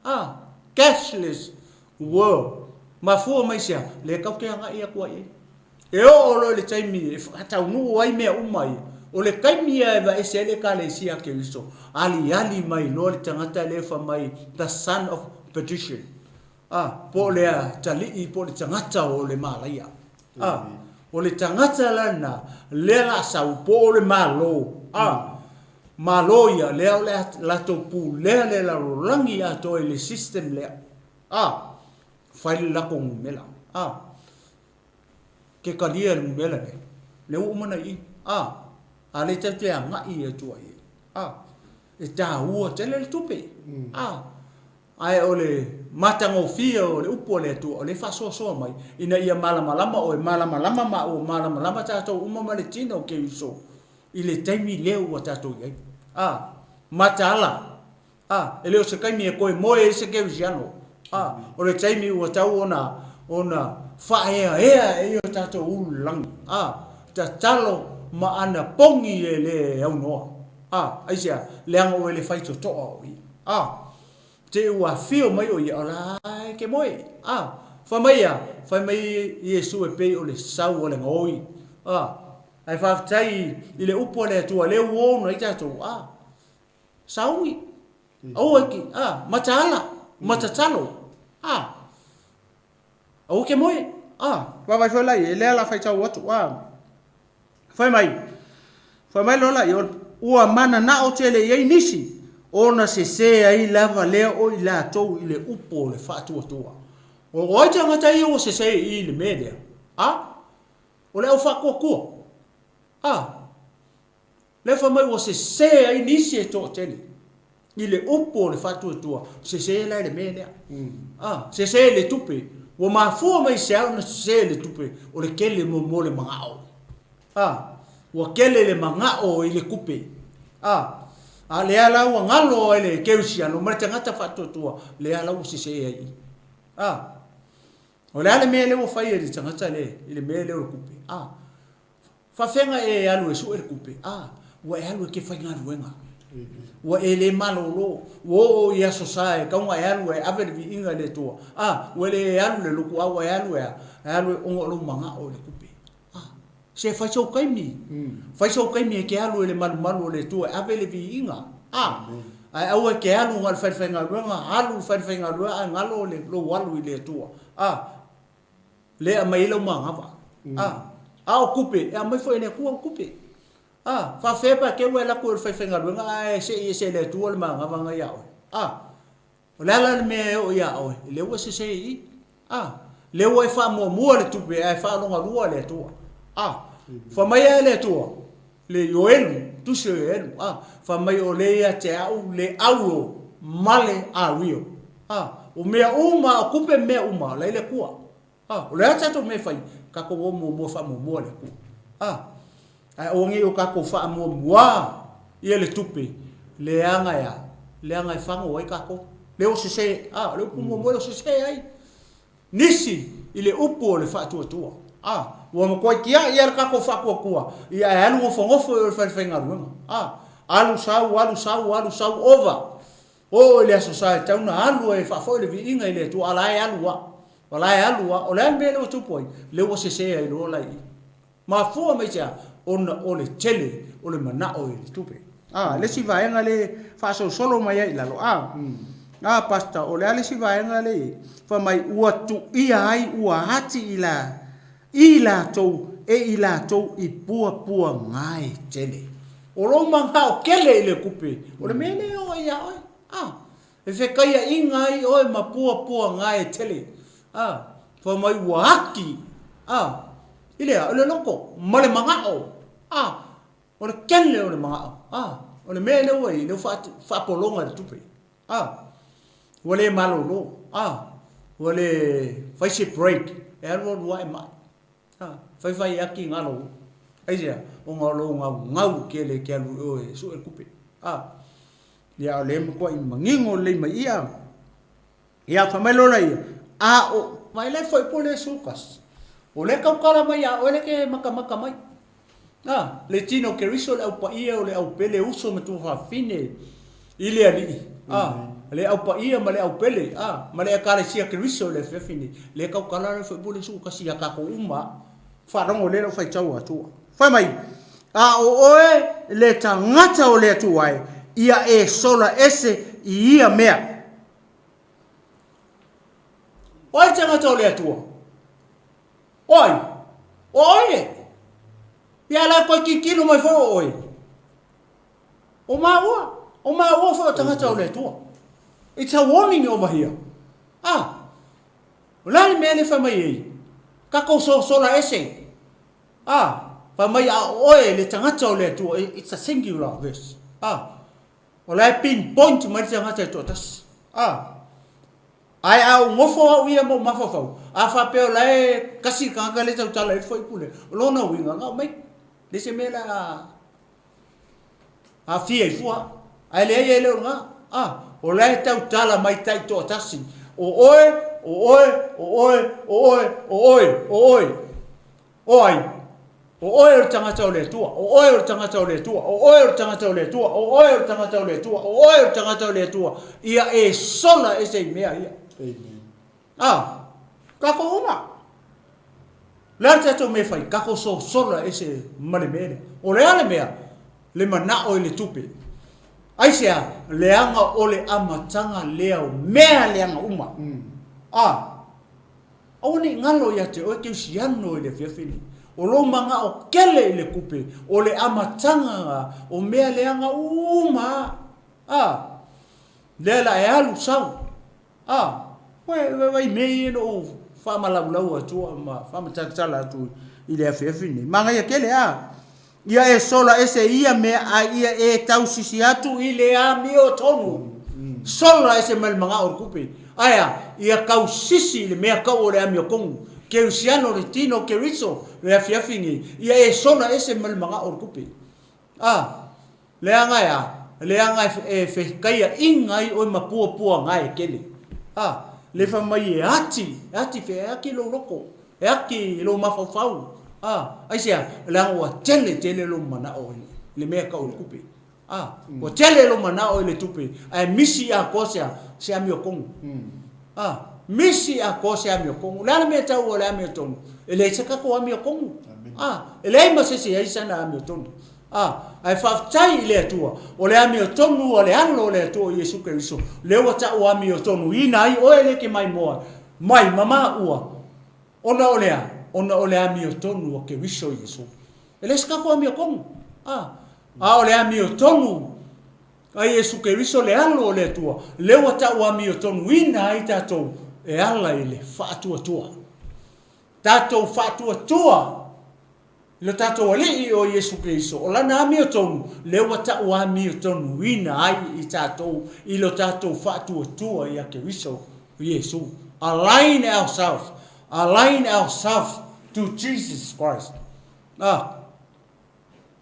A, cashless world. Mafua mai sea, lea tatou te agai atu ai i ai. E oo loa i le taimi e faataunuu ai mea uma ia, o le taimi ia e aveese ai le Ekalesia a Keriso, aliali mai loa le tagata lea fai mai the son of perdition, a, po o le atalii po o le tagata o le malaia. A, o le tagata la lena, lea la sau po o le Malo, a, Malo ia, lea o le a latou pulea le lalolagi atoa i le system lea. A, fai le latou numela. A, ke talia le numela lea. Lea ua uma ona i i. A, a lea tatou te agai atu ai. A, e taua tele le tupe. A, ae o le matagofie o le upu a le Atua, o lea e faasoasoa mai, ina ia malamalama oe, malamalama maua, malamalama tatou uma ma le tino o Keriso i le taimi lea ua tatou i ai. A, mataala. A, e le o se taimi e toe moe ai se kerisiano. A, o le taimi ua tau ona, ona faaeaea e o tatou ulu lagi. A, tatalo ma anapogi e le aunoa. A, aisea? Leaga ua le faitotoa o ia. A, te ua afio mai o ia, o la e ke moe. A, fai mai ia, fai mai Iesu e pei o le sau o le gaoi. A, ae faafetai i le upu a le Atua, lea ua ona ai tatou. A, sauni, aua e ki, a, mataala, matatalo. A, aua ke moe. A, vaavaai foi la i ai, lea la faitau atu. A, Fai mai, fai mai loa laia, ua mananao tele i ai nisi, ona sese ai lava lea o i latou i le upu o le faatuatua. O ai tagata ia ua sese i le mea lea? A, o le au faatuatua. A, lea fai mai ua sese ai nisi e toatele. I le upu o le faatuatua, sese la i le mea lea. A, sese i le tupe. Ua mafua mai i se a ona sese le tupe, o le kele mo le magao. A, ua kele le magao i le kupe. A, a lea la ua galo ai le kerisiano ma le tagata faatuatua, lea la ua sese ai i. A, o le a le mea lea ua fai e le tagata lea i le mea lea o le kupe? A, faafefea e alu e sue le kupe? A, ua e alu e te faigaluega. Ua e le malolo. Ua oo i Aso Sa e tatau ona e alu e ave le viiga i le Atua. A, ua le e alu i le lotu, a ua e alu e a? E alu ona o lou manao i le kupe. A, se fai sou taimi. Fai sou taimi e te alu i le malumalu o le Atua e ave le viiga. A, ae aua e te alu na o le falefaigaluega, alu i le falefaigaluega ae galo le lou alu i le Atua. A, lea e aumai ai lau manava. A, a o tupe, e aumai foi e le Atua au tupe. A, faafefea pe a te i ua e alu atu i le falefaigaluega ae sei ese e le Atua le manava na ia oe. A. O le a la le mea e oo iā oe? Lea ua e sese i i. A! Lea ua e faamuamua le tupe ae faalogalua le Atua. A! Fai mai ae le Atua, le Ioelu, tusi o Ioelu, a! Fai mai o lea ia te au le auo ma le awio. A! O mea uma, o tupe ma mea uma, o la e i le Atua. A, o le a tatou mea e fai? Tatou o muamua faamuamua le Atua. A, ae aua nei o tatou faamuamua ia le tupe, leaga e a? Leaga e fago ai tatou. Lea ua sese, a, o le upu muamua lea ua sese ai nisi i le upu o le faatuatua. A, ua matuai tiai lava le tatou faatuatua, ia ae alu nofonofo i o i le falefaigaluega. A, alu sau, alu sau, alu sau, ova. Oo i le Aso Sa e tatau ona alu ai e faafoi le viiga i le Atua, a la e alu lava. O la e alu lava. O le a le mea lea ua tupu ai? Lea ua sese ai loa la i i. Mafua mai se a? Ona o le tele o le manao i le tupe. A, le isi vaega lea e faasolosolo mai ai i lalo, a, a, Pastor, o le a le isi vaega lea e i ai? Fai mai, ua tuia ai, ua ati i la, i latou e i latou i puapuagae tele. O lou manao tele i le tupe, o le mea lea e oo ai ia oe. A, e fekaiaʻiga ai oe ma puapuagae tele. A, fai mai ua ati, a, i le a? I le loto ma le manao. A, o le tele o le manao. A, o le mea lea ua i ai, lea ua faapologa i le tupe. A, ua le malolo. A, ua le fai se break, e alualu ae mai. A, fai fai ati galo. Aisea? Ona o lou gaugau tele e te alu i o e sue le tupe. A, ia o lea e matuai manino lelei mai ia. Ia, fai mai loa laia, a o, vaai la e foi po le Sukas. O lea e tautala mai ia oe lea e te matamata mai. A, le tino o Keriso, le au paia o le au pele uso ma tuafafine i le Alii. A, le au paia ma le au pele, a, ma le Ekalesia Keriso i le afiafi nei. Lea e tautala le foi po le Sukasi ia tatou uma. Faalogo lea lau faitau atua. Fai mai, a o oe le tagata o le Atua e, ia e sola ese i ia mea. O ai le tagata o le Atua? O ai? O oe e. Ia la koe tilotilo mai foi o oe. O maua, o maua foi o tagata o le Atua. It's a warning over here. Ah, o le a le mea lea fai mai ai? Tatou sosola ese. Ah, fai mai a o oe le tagata o le Atua. It's a singular verse. Ah, o la e pinpoint mai le tagata e toatasi. Ah, Ae a ou nofo au ia ma ou mafaufau, a faapea o la e kasi le tagata lea e tautala ai le fuaiupu lea, o lona uiga, na aumai le se mea le a aafia ai fua. Ae leai e le o lena. A, o la e tautala mai taitoatasi, o oe, o oe, o oe, o oe, o oe, o oe. O ai? O oe o le tagata o le Atua, o oe o le tagata o le Atua, o oe o le tagata o le Atua, o oe o le tagata o le Atua, o oe o le tagata o le Atua, ia e sola ese i mea ia. Amen. Ah, tatou uma. Le a le tatou mea e fai? Tatou sosola ese ma le mea lea. O le a le mea? Le manao i le tupe. Aisea? Leaga o le amataga lea o mea leaga uma. Ah, Aua ne i galo ia te oe kerisiano i le afiafi nei. O lou manao kele i le kupe, o le amataga o mea leaga uma a. Lea la e alu sau. A, ua vai mea ia na ou faamalaulau atua ma faamatalatala atu i le afiafi nei. Manaia tele a. Ia e sola ese i ia mea a ia e tausisi atu i le amiotonu. Sola ese mai le magao o le kupe. Ae a? Ia tausisi i le mea kau o le amiotonu. Kerisiano le tino o Keriso le afiafi nei, ia e sola ese mai le magao o le kupe. A, leaga e a? Leaga e fekaiaʻiga ai oe ma puapuaga e tele. A, le fai mai e ati, e ati fea, e ati lou loto, e ati lou mafaufau. A, aisea? Leaga ua tele tele lou manao i le mea e tau o le tupe. A, ua tele lou manao i le tupe, ae misi atoa se a? Se amiotonu. A, misi atoa se amiotonu. O le a le mea e tau o le amiotonu? E leai se tatou amiotonu. A, e leai ma se isi e i ai sana amiotonu. A, ae faafetai i le Atua, o le amiotonu a le Alo o le Atua o Iesu Keriso, lea ua tau amiotonuina ai oe le ke maimoa mai ma maua, ona o le a? Ona o le amiotonu a Keriso Iesu. E leai se tatou amiotonu. A, a o le amiotonu a Iesu Keriso le Alo o le Atua, lea ua tau amiotonuina ai tatou e ala i le faatuatua. Tatou faatuatua i lo tatou Alii o Iesu Keriso, o Lana amiotonu, lea ua tau amiotonuina ai i tatou i lo tatou faatuatua ia Keriso Iesu. Align ourselves, align ourselves to Jesus Christ. Ah,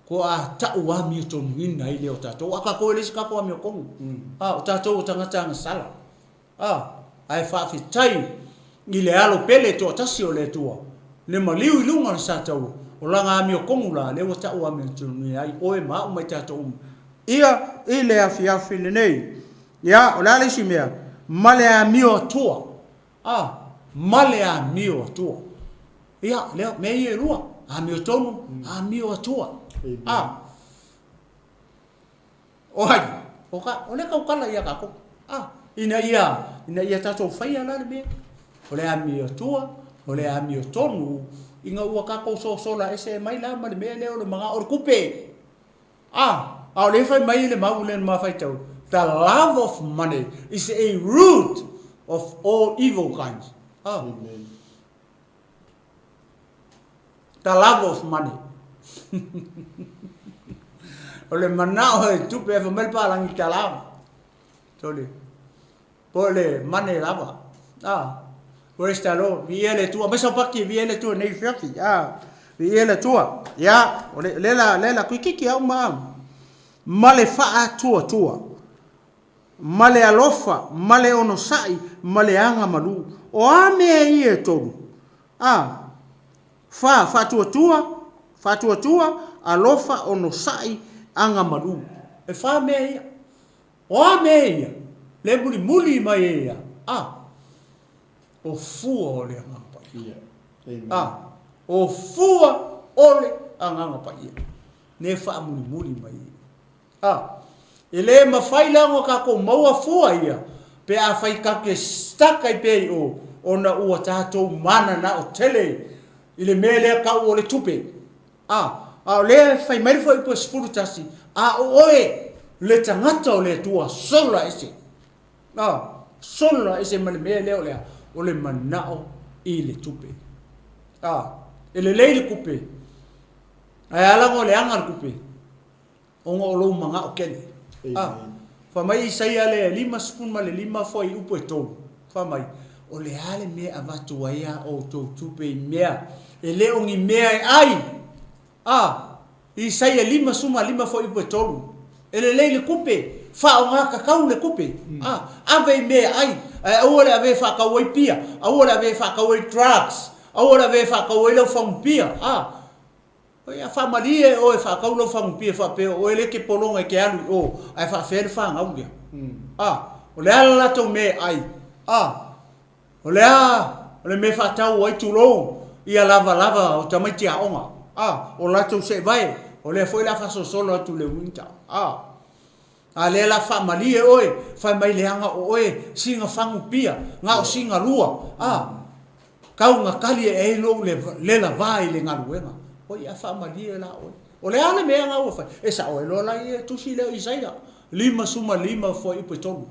kua tau amiotonuina ai lea o tatou. A tatou e leai se tatou amiotonu. Ah, o tatou o tagata agasala. A, ae faafetai i le Alo pele toatasi o le Atua, le maliu i luga o le sataua, o lana amiotonu la, lea ua tau amiotonu ai oe ma au ma i tatou uma. Ia, i le afiafi lenei. Ia, o le a le isi mea? Ma le amio Atua. A, ma le amio Atua. Ia, lea, mea ia e lua, amiotonu, amio Atua. A. O ai? O ka, o lea tautala ia tatou. Ah, ina ia, ina ia tatou faia la le mea. O le amiotua, o le amiotonu, ina ua tatou sosola ese mai la ma le mea lea o le manao o le tupe. Ah, a o lea fai mai le mau lea na ma faitau, the love of money is a root of all evil kinds. Ah. Amen. The love of money. O le manao e tupe e fai mai le palangi tala. Sole. Po le money lava. Ah. Praise the Lord. Viia le Atua. Mai sau paki viia le Atua nei fiafi. Ah. Viia le Atua. Ya, o le le la le la kuikiki au ma ma le faatuatua. Ma le alofa, ma le onosai, ma le aga malu. O a mea ia e tolu? A. Fa, faatuatua, faatuatua, alofa, onosai, aga malu. E fa mea ia. O a mea ia? Le mulimuli mai e ia. A. O fua o le Agaga Paia. A. O fua o le Agaga Paia. Ne faamulimuli mai ia. A, e le mafai la ona tatou maua fua ia pe afai tatou te stuck ai pea i o ona ua tatou mananao tele i le mea lea tau o le tupe. A, a o lea e fai mai le fuaiupu e 11, a o oe le tagata o le Atua, sola ese. A, sola ese ma le mea lea o le a? O le manao i le tupe. A, e lelei le tupe, ae a laga o le aga le tupe? Ona o lou manao tele. A, fai mai Isaia le 55 fuaiupu e tolu, fai mai, O le a le mea e avatu ai a outou tupe i mea e le o ni mea e ai? A, Isaia 55 fuaiupu e tolu, E lelei le tupe, faaaoga tatau le tupe. A, ave i mea e ai, ae aua le ave e faatau ai pia, aua le ave e faatau ai drugs, aua le ave e faatau ai lau fagu pia. A, Oi, a faamalie oe faatau lau fagupie faapea o oe lea e te pologa e te alu i o, ae faafea le fanau lea? A, o le a le latou mea e ai? A, o le a le mea e faatau ai, tulou, ia lavalava o tamaiti aoga? A, o latou seevae, o lea foi o le a faasolosolo atu i le winter. A, a lea la faamalie oe, fai mai leaga o oe sina fagupia, na o sina lua. A, Kau na kali e ai lou lela va i le galuega. Oi, a faamalie la oe. O le a le mea na ua fai? E sao ai loa la ia tusi lea o Isaia, 55 fuaiupu e tolu.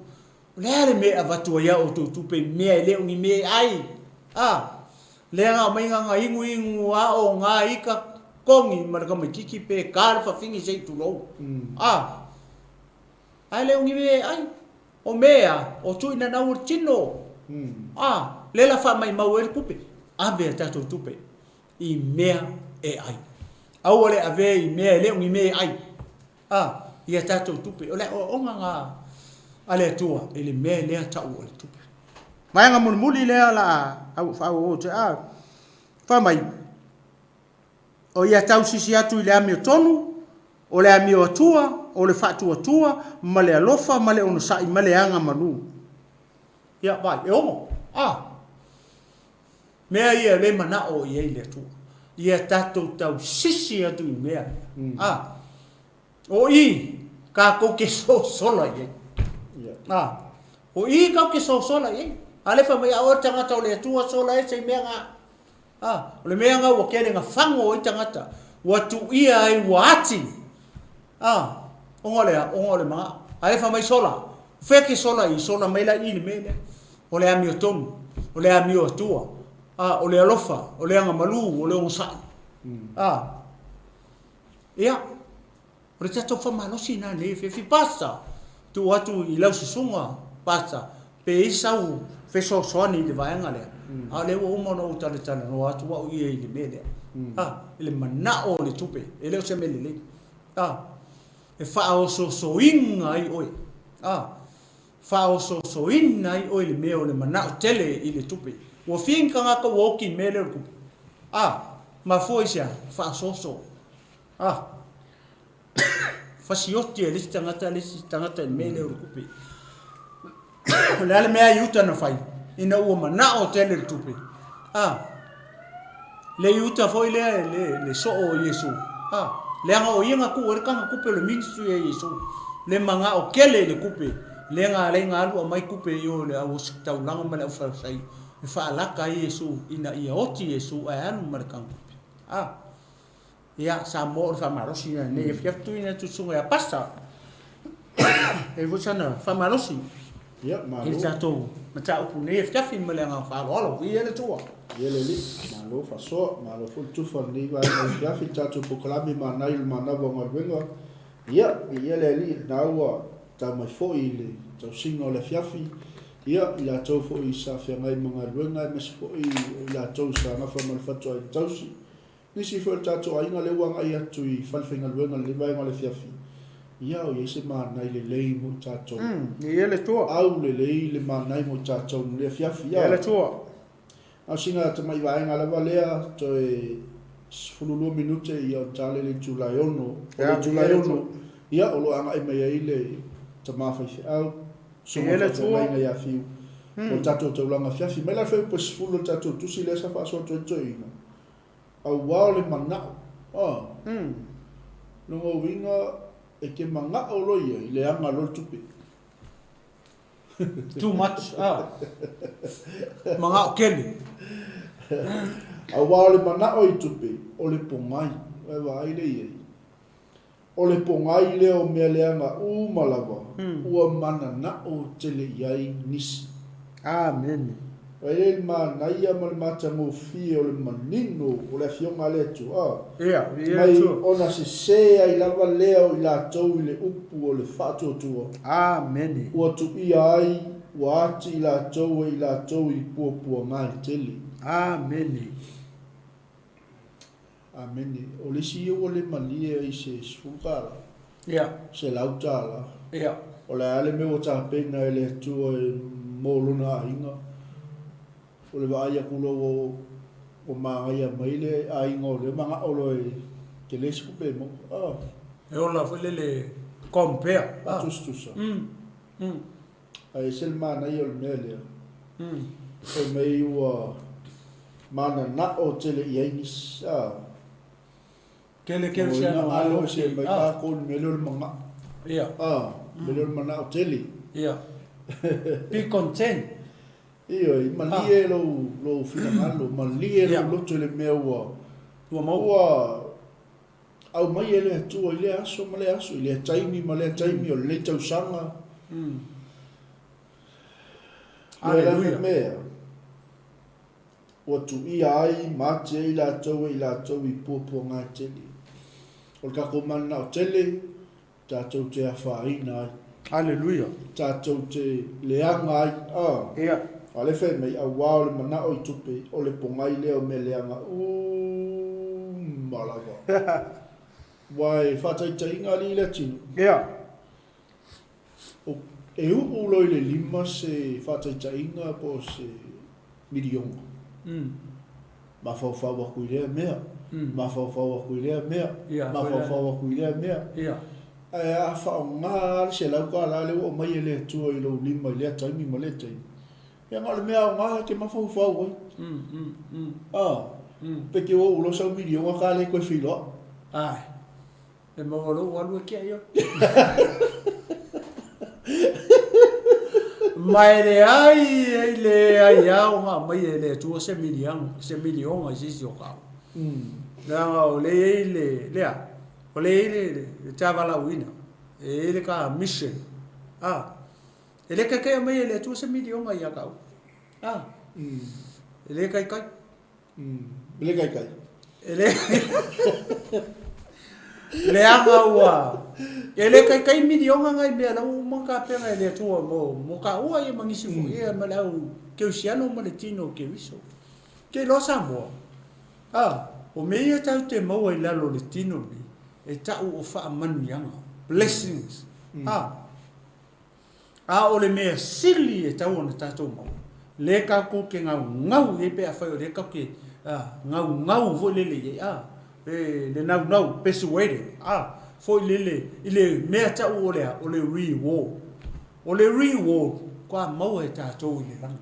O le a le mea e avatu ai a outou tupe i mea e le o ni mea e ai? A, lea na aumai na na inuinu a o na ika. Kogi ma le tamaititi pe ka le fafine se i tulou. A, ae le o ni mea e ai. O mea o tuuinanau o le tino. A, lea la faamaimau ai le tupe. Ave a tatou tupe i mea e ai. Aua le avea i mea e le o ni mea e ai. A, i a tatou tupe. O le aoaoga na a le Atua i le mea lea tau o le tupe. Vaega mulimuli lea o le a faaauau atu ai. A, fai mai, o ia tausisi atu i le amiotonu, o le amioatua, o le faatuatua, ma le alofa, ma le onosai, ma le agamalu. Ia, vaai, e ono. A, mea ia le manao i ai le Atua. Ia tatou tausisi atu i mea ia. A, o i tatou te sosola i ai. A, o i tatou te sosola i ai. A lea fai mai, a oe le tagata o le Atua, sola ese i mea na. A, o le mea na ua tele na fago ai tagata, ua tuuia ai ua ati. A, ona o le a? Ona o le manao. A lea fai mai sola, o fea ke sola i? Sola mai la i le mea lea. O le amiotonu, o le amioatua, a, o le alofa, o le agamalu, o le onosai. A, ia, O le tatou faamalosi lena nei afiafi. Pastor, tuu atu i lau susuga, Pastor, pe i ai sau fesoasoani i le vaega lea, a o lea ua uma ona ou talatalanoa atu au ia i le mea lea. A, i le manao o le tupe, e le o se mea lelei. A, e faaosoosoina ai oe. A, faaosoosoina ai oe i le mea o le manao tele i le tupe. Ua fia ni tagata ua oti i le mea lea o le tupe? A, mafua i se a? Faaosooso. A, fasioti e le isi tagata le isi tagata i le mea lea o le tupe. O le a le mea a Iuta na fai ina ua manao tele le tupe? A, le Iuta foi lea le, le soo o Iesu. A, leaga o ia na tuu ai le taga tupe o le ministry a Iesu. Le manao tele i le tupe, lea na ala ai na alu aumai tupe i o i le au ositaulaga ma le au Farisai e faalaka ai Iesu ina ia oti Iesu ae alu ma le taga tupe. A, Ia, Samoa o le faamalosi lena nei afiafi tuuina atu i le susuga ia Pasta. E i ai foi sana faamalosi. Ia, malo. I le tatou mataupu nei afiafi ma le agaga faaaloalo. Viia le Atua. Viia le Alii. Malo faasoa, malo foi le tufa i lenei vaega o le afiafi i le tatou polokalame Manai o le Manava o Galuega. Ia, viia le Alii, lena ua tau mai foi i le tausiga o le afiafi, ia, i latou foi sa feagai ma galuega aemaise foi o i latou sa nafa ma le fatuaiga tausi. Nisi foi o le tatou aiga lea ua agai atu i fale faigaluega i lenei vaega o le afiafi, ia o i ai se manai lelei mo i tatou. Ia le Atua. Au lelei le manai mo i tatou i lenei afiafi. Ia le Atua. Na o sina tamai vaega lava lea, toe 12 minute ia o le tale le itula e 6. O le itula e 6, ia o lo o agai mai ai le tama faifeau, susuga faifeagaiga ia Fiu, mo le tatou taulaga afiafi. Mai la le fuaiupu e 10 o le tatou tusi lea sa faasoa atu ai le toeaina. Auā o le manao. A. Lona uiga e te manao loa ia i le aga loa le tupe. Too much. A. Manao tele. Auā o le manao i tupe, o le pogai. Ua e vaai lea i ai. O le pogai lea o mea leaga uma lava, ua mananao tele i ai nisi. Amene. E i ai le manaia ma le matagofie o le manino o le Afioga a le Atua, mai ona sese ai lava lea o i latou i le upu o le faatuatua. Amene. Ua tuuia ai, ua ati i latou e i latou i puapuaga e tele. Amene. Amene. O le isi ia ua le malie ai i se $10. Ia. $100. Ia. O le a le mea ua tapena e le Atua e mo lona aiga. O le vaai atu loa ua ua magaia mai le aiga o lea manao loa e tele se tupe e maua. Ah. E ola foi lele compare. Ah. Tusitusa. Ae ese le manaia o le mea lea. Fai mai ua mananao tele i ai nisi. A. Tele tele se ano alo se mai tatou le mea lea o le manao. Ia. A, mea lea o le manao tele. Ia. Be content. Ioe, malie lou lou finagalo, malie lou loto i le mea ua ua maua. Ua aumai e le Atua i lea aso ma lea aso, i lea taimi ma lea taimi o lenei tausaga. Aleluia. Mea. Ua tuia ai ma ati ai latou e i latou i puapuaga e tele. O le tatou mananao tele, tatou te afaina ai. Aleluia. Tatou te leaga ai. A. Ia. A o lea e fai mai, auā o le manao i tupe, o le pogai lea o mea leaga uma lava. Aua e faataitaiga alii le atinu. Ia. O, e uu loa i le lima se faataitaiga po o se miliona. Mafaufau atu i lea mea, mafaufau atu i lea mea, mafaufau atu i lea mea. Ae a faaaoga lava le $100 lea ua aumai e le Atua i lou lima i lea taimi ma lea taimi, ia na o le mea aoga e te mafaufau ai. A, pe te ua uu loa sau miliona ta le toe feiloai. Ae. E maua lou alu e kia i oe. Ma e leai, e leai lava ona aumai e le Atua se miliaga, se milioga i se isi o kau. Leaga o lea e i ai le, lea, o lea e i ai le, le tavalauina, e i ai le ka mission. A, e le kaikai aumai e le Atua se milioga ia kau. A, e le kaikai. E le kaikai. E le Leaga ua e le kaikai milioga ngai mea la ua uma tapena e le Atua mo mo taua ia ma nisi foi ia ma le au Keusiano ma le tino o Keriso. Ke iloa Samoa, a, o mea ia tatou te maua i lalo o le tino lenei, e tau o faamanuiaga, blessings, a. A o le mea sili e tatau ona tatou maua, lea tatou te gaugau i ai pe afai o lea tatou te gaugau foi lele i ai, a, le naunau, persuaded, a, foi lele i le mea tau o le a? O le reward. O le reward, faatoa maua e tatou i le lagi.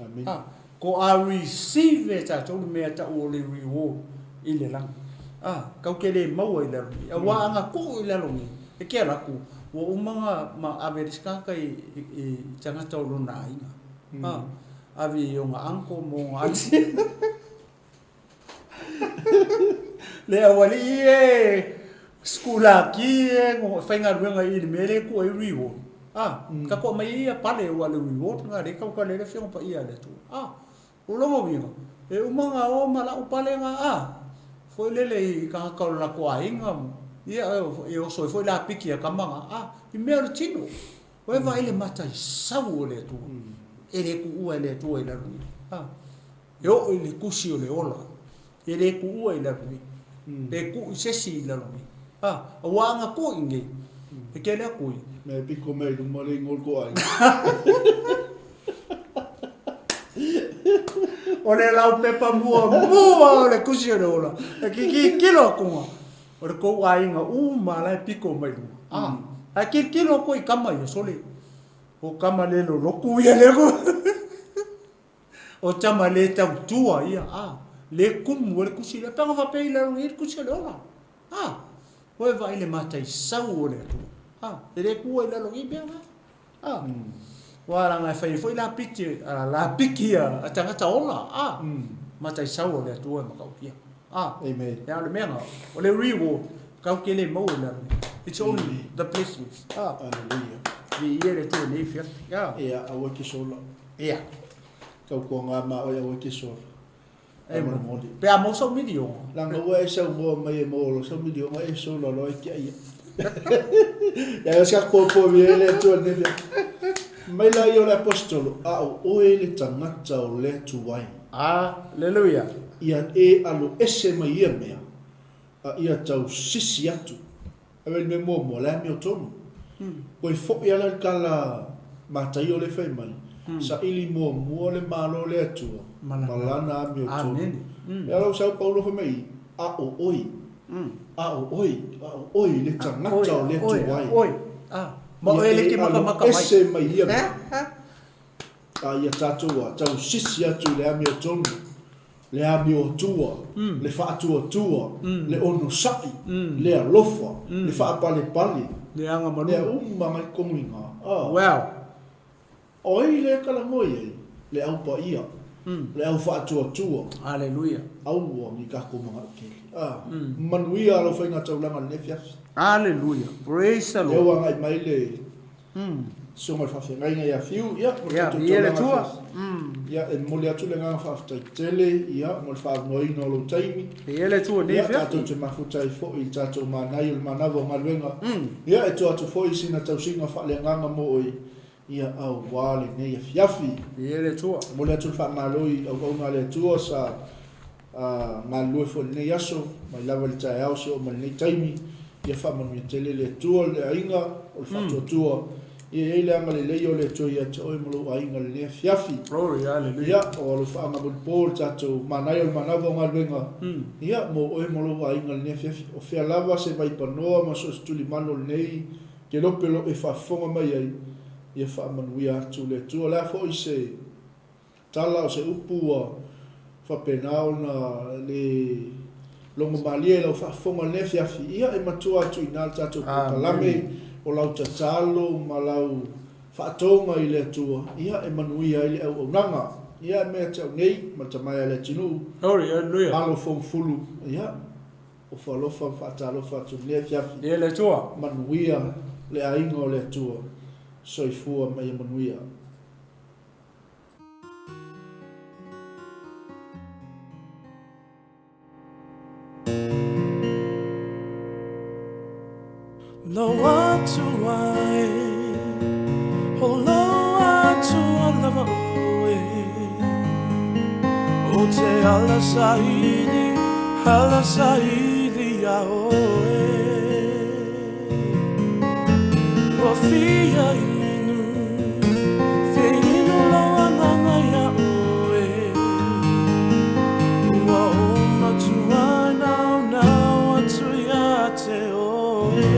Amene. A, ko a receive e tatou le mea tau o le reward i le lagi. A, kau te le maua i lalo nei. Aua a na tuu i lalo nei, e te ala atu, ua uma ona ma ave e le isi tagata i, i, i tagata o lona aiga. A, ave i ona uncle ma ona aunty. Le aualii e sikulaki e faigaluega i le mea lea e tuu ai reward. A, tatou aumai ai ia pale aua o le reward lena lea e tautala ai le Afioga Paia a le Atua. A, o lona uiga, e uma ona o ma lau pale lena, a, foi lele i tagata o le latou aiga, ia e oso ai foi lapiki a tama na, a, i mea o le tino. Ua e vaai i le mataisau o le Atua, e le tuua e le Atua i lalo nei. A. E oo i le tusi o le ola, e le tuua i lalo nei, pe tuu i sesi i lalo nei. A, aua a na tuu i nei, e tele atu i. Mea e piko mai luma le ingoa o le tou aiga. O le laupepa muamua o le tusi o le ola, e tilotilo atu nga, o le tou aiga uma la e piko mai luma. A, ae tilotilo atu i tama ia, sole, o tama le lolotu ia le O tama le tautua ia, a, le kumu ai le kusi lea. Pe ana faapea i lalo nei le kusi o le ola. A, ua e vaai le mataisau o le Atua. A, e le kua i lalo nei mea na. A, ua leaga e fai ai foi lapiti, a, lapiki a, a tagata ola. A, mataisau o le Atua e matautia. A, Amen. Ea o le mea na, o le reward, kau te le maua i lalo nei. It's only the blessings. A, Hallelujah. Viia le Atua i nei afiafi. A. Ia, aua e te sola. Ia. Tautuaga ma oe aua e te sola. E molimoli. Pe a maua sau miliona. Leaga ua e saunoa mai e maua loa sau miliona e sola loa e tia ia. Ia o se popo mi le Atua nei mea. Mai la ia o le aposetolo, a o oe le tagata o lea tuai. Aleluia. Ia e alo ese mai ia mea, a ia tausisi atu. Ae le mea muamua, le amiotonu. Koi foi ala le tala Mataio lea e fai mai, saili muamua le Malo o le Atua ma Lana amiotonu. Lea la ua sau Paulo fai mai i, a o oe, a o oe, a o oe le tagata o le tuai. Ma ia e aloese mai ia mea, a ia tatou a tausisi atu i le amiotonu. le amiotua, le faatuatua, le onosai, le alofa, le faapalepale, Le aga malu. Mea uma ngai tonu i nga. Ah. Well. O ai lea e talanoa i ai? Le au paia, le au faatuatua. Hallelujah. Aua ni tatou manao tele. Ah. Manuia lau faiga taulaga i lenei afiafi. Hallelujah. Praise the Lea Lord. ua agai mai le Susuga i le Faafeagaiga ia Fiu, ia, mo le Ia, tatou viia le taulaga Atua. afiafi. Ia, e momoli atu le agaga faafetai tele, ia, mo le faaavanoaina o lou taimi. Viia le Atua i lenei Ia, afiafi. tatou te mafuta ai foi i le tatou manaia o le manava o galuega. Ia, e tua atu foi i sina tausiga faaleagaga mo oe, ia, aua lenei afiafi. Viia le Atua. E momoli atu le faamalo i auauna a le Atua sa galulue foi i lenei aso, mai lava i le taeao seia oo mai i lenei taimi. Ia faamanuia tele le Atua i le aiga o le Faatuatua. Ia i ai le agalelei o le Atua ia te oe ma lou aiga i lenei afiafi. Glory, hallelujah. Ia, o alofaaga mulipo le tatou manaia o le manava o galuega, ia, mo oe ma lou aiga i lenei afiafi. O fea lava se vaipanoa ma so o se tulimanu o lenei kelope o lo o e faafofoga mai ai, ia faamanuia atu le Atua. O le a foi se tala o se upu ua faapena ona le logomalie i lau faafofoga i lenei afiafi, ia e matua atu i ina le tatou polokalame o lau tatalo ma lau faatoga i le Atua, ia e manuia ai le auaunaga. Ia e mea ia te au nei ma le Tama ia Leatinuu, Glory, hallelujah. Malo Fougafulu, ia, ofo alofa ma faatalofa atu i lenei afiafi. Ia le Atua. Manuia le aiga o le Atua. Soifua ma ia manuia. Lou Atua e, o lou Atua lava oe. O te ala saili, ala saili ia oe. Ua fia inu, fia inu lou agaga ia oe. Ua ou matua naunau atu ia te oe.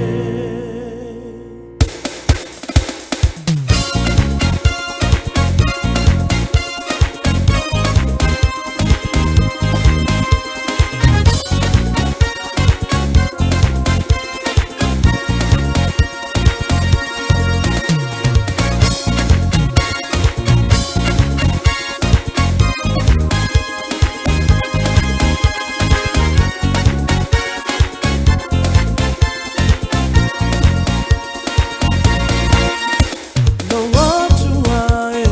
Lou Atua e,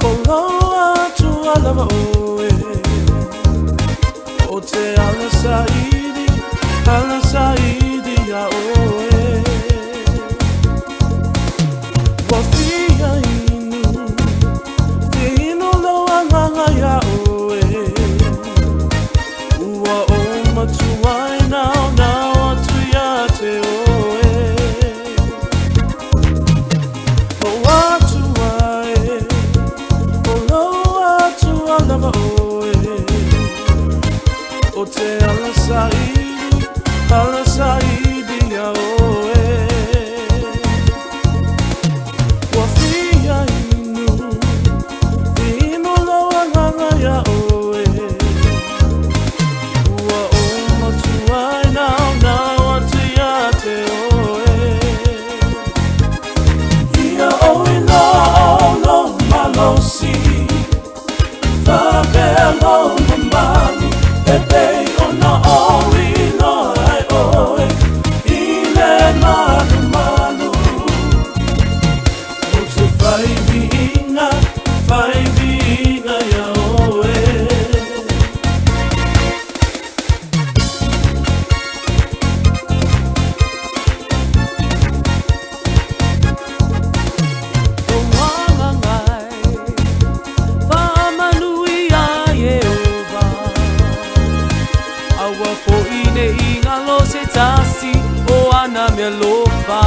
o lou Atua lava oe. O te ala saili, ala saili ia oe. Ua fia inu, fia inu lou agaga ia oe. Ua ou matua e naunau atu ia te oe. Lou Atua e, o lou Atua lava oe. O te ala saili, ala saili ia oe. Ua fia inu, fia inu lou agaga ia oe. Ua ou matua e naunau atu ia te oe. Ia ou iloa o lou malosi, faapea lou mamalu, e pei ona ou iloa ai oe i le malumalu. Ou te fai viiga, fai viiga ia oe. Lou agaga e, faamanuia Ieova, aua foi ne i galo se tasi o ana meaalofa.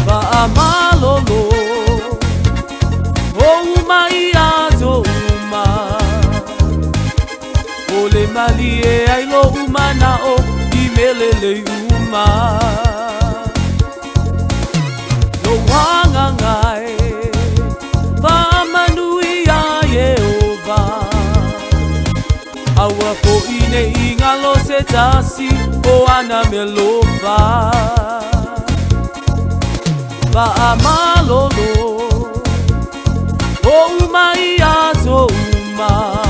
Faamalolo ou ma'i aso uma, o le malie ai lou mana'o i mea lelei uma. Lou agaga e, faamanuia Ieova, aua foi ne i galo se tasi o ana meaalofa. Faamalolo ou ma'i aso uma,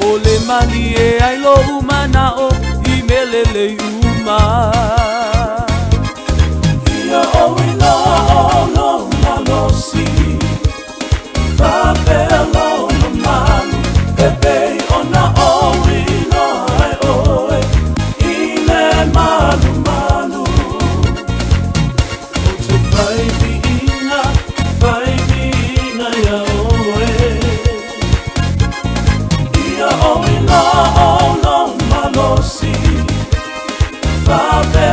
o le malie ai lou mana'o i mea lelei uma. Faapea lou mamalu e pei ona ou iloa ai oe i le malumalu. Ou te fai viiga, fai viiga iā oe. Ia ou iloa o lou malosi. Faapea.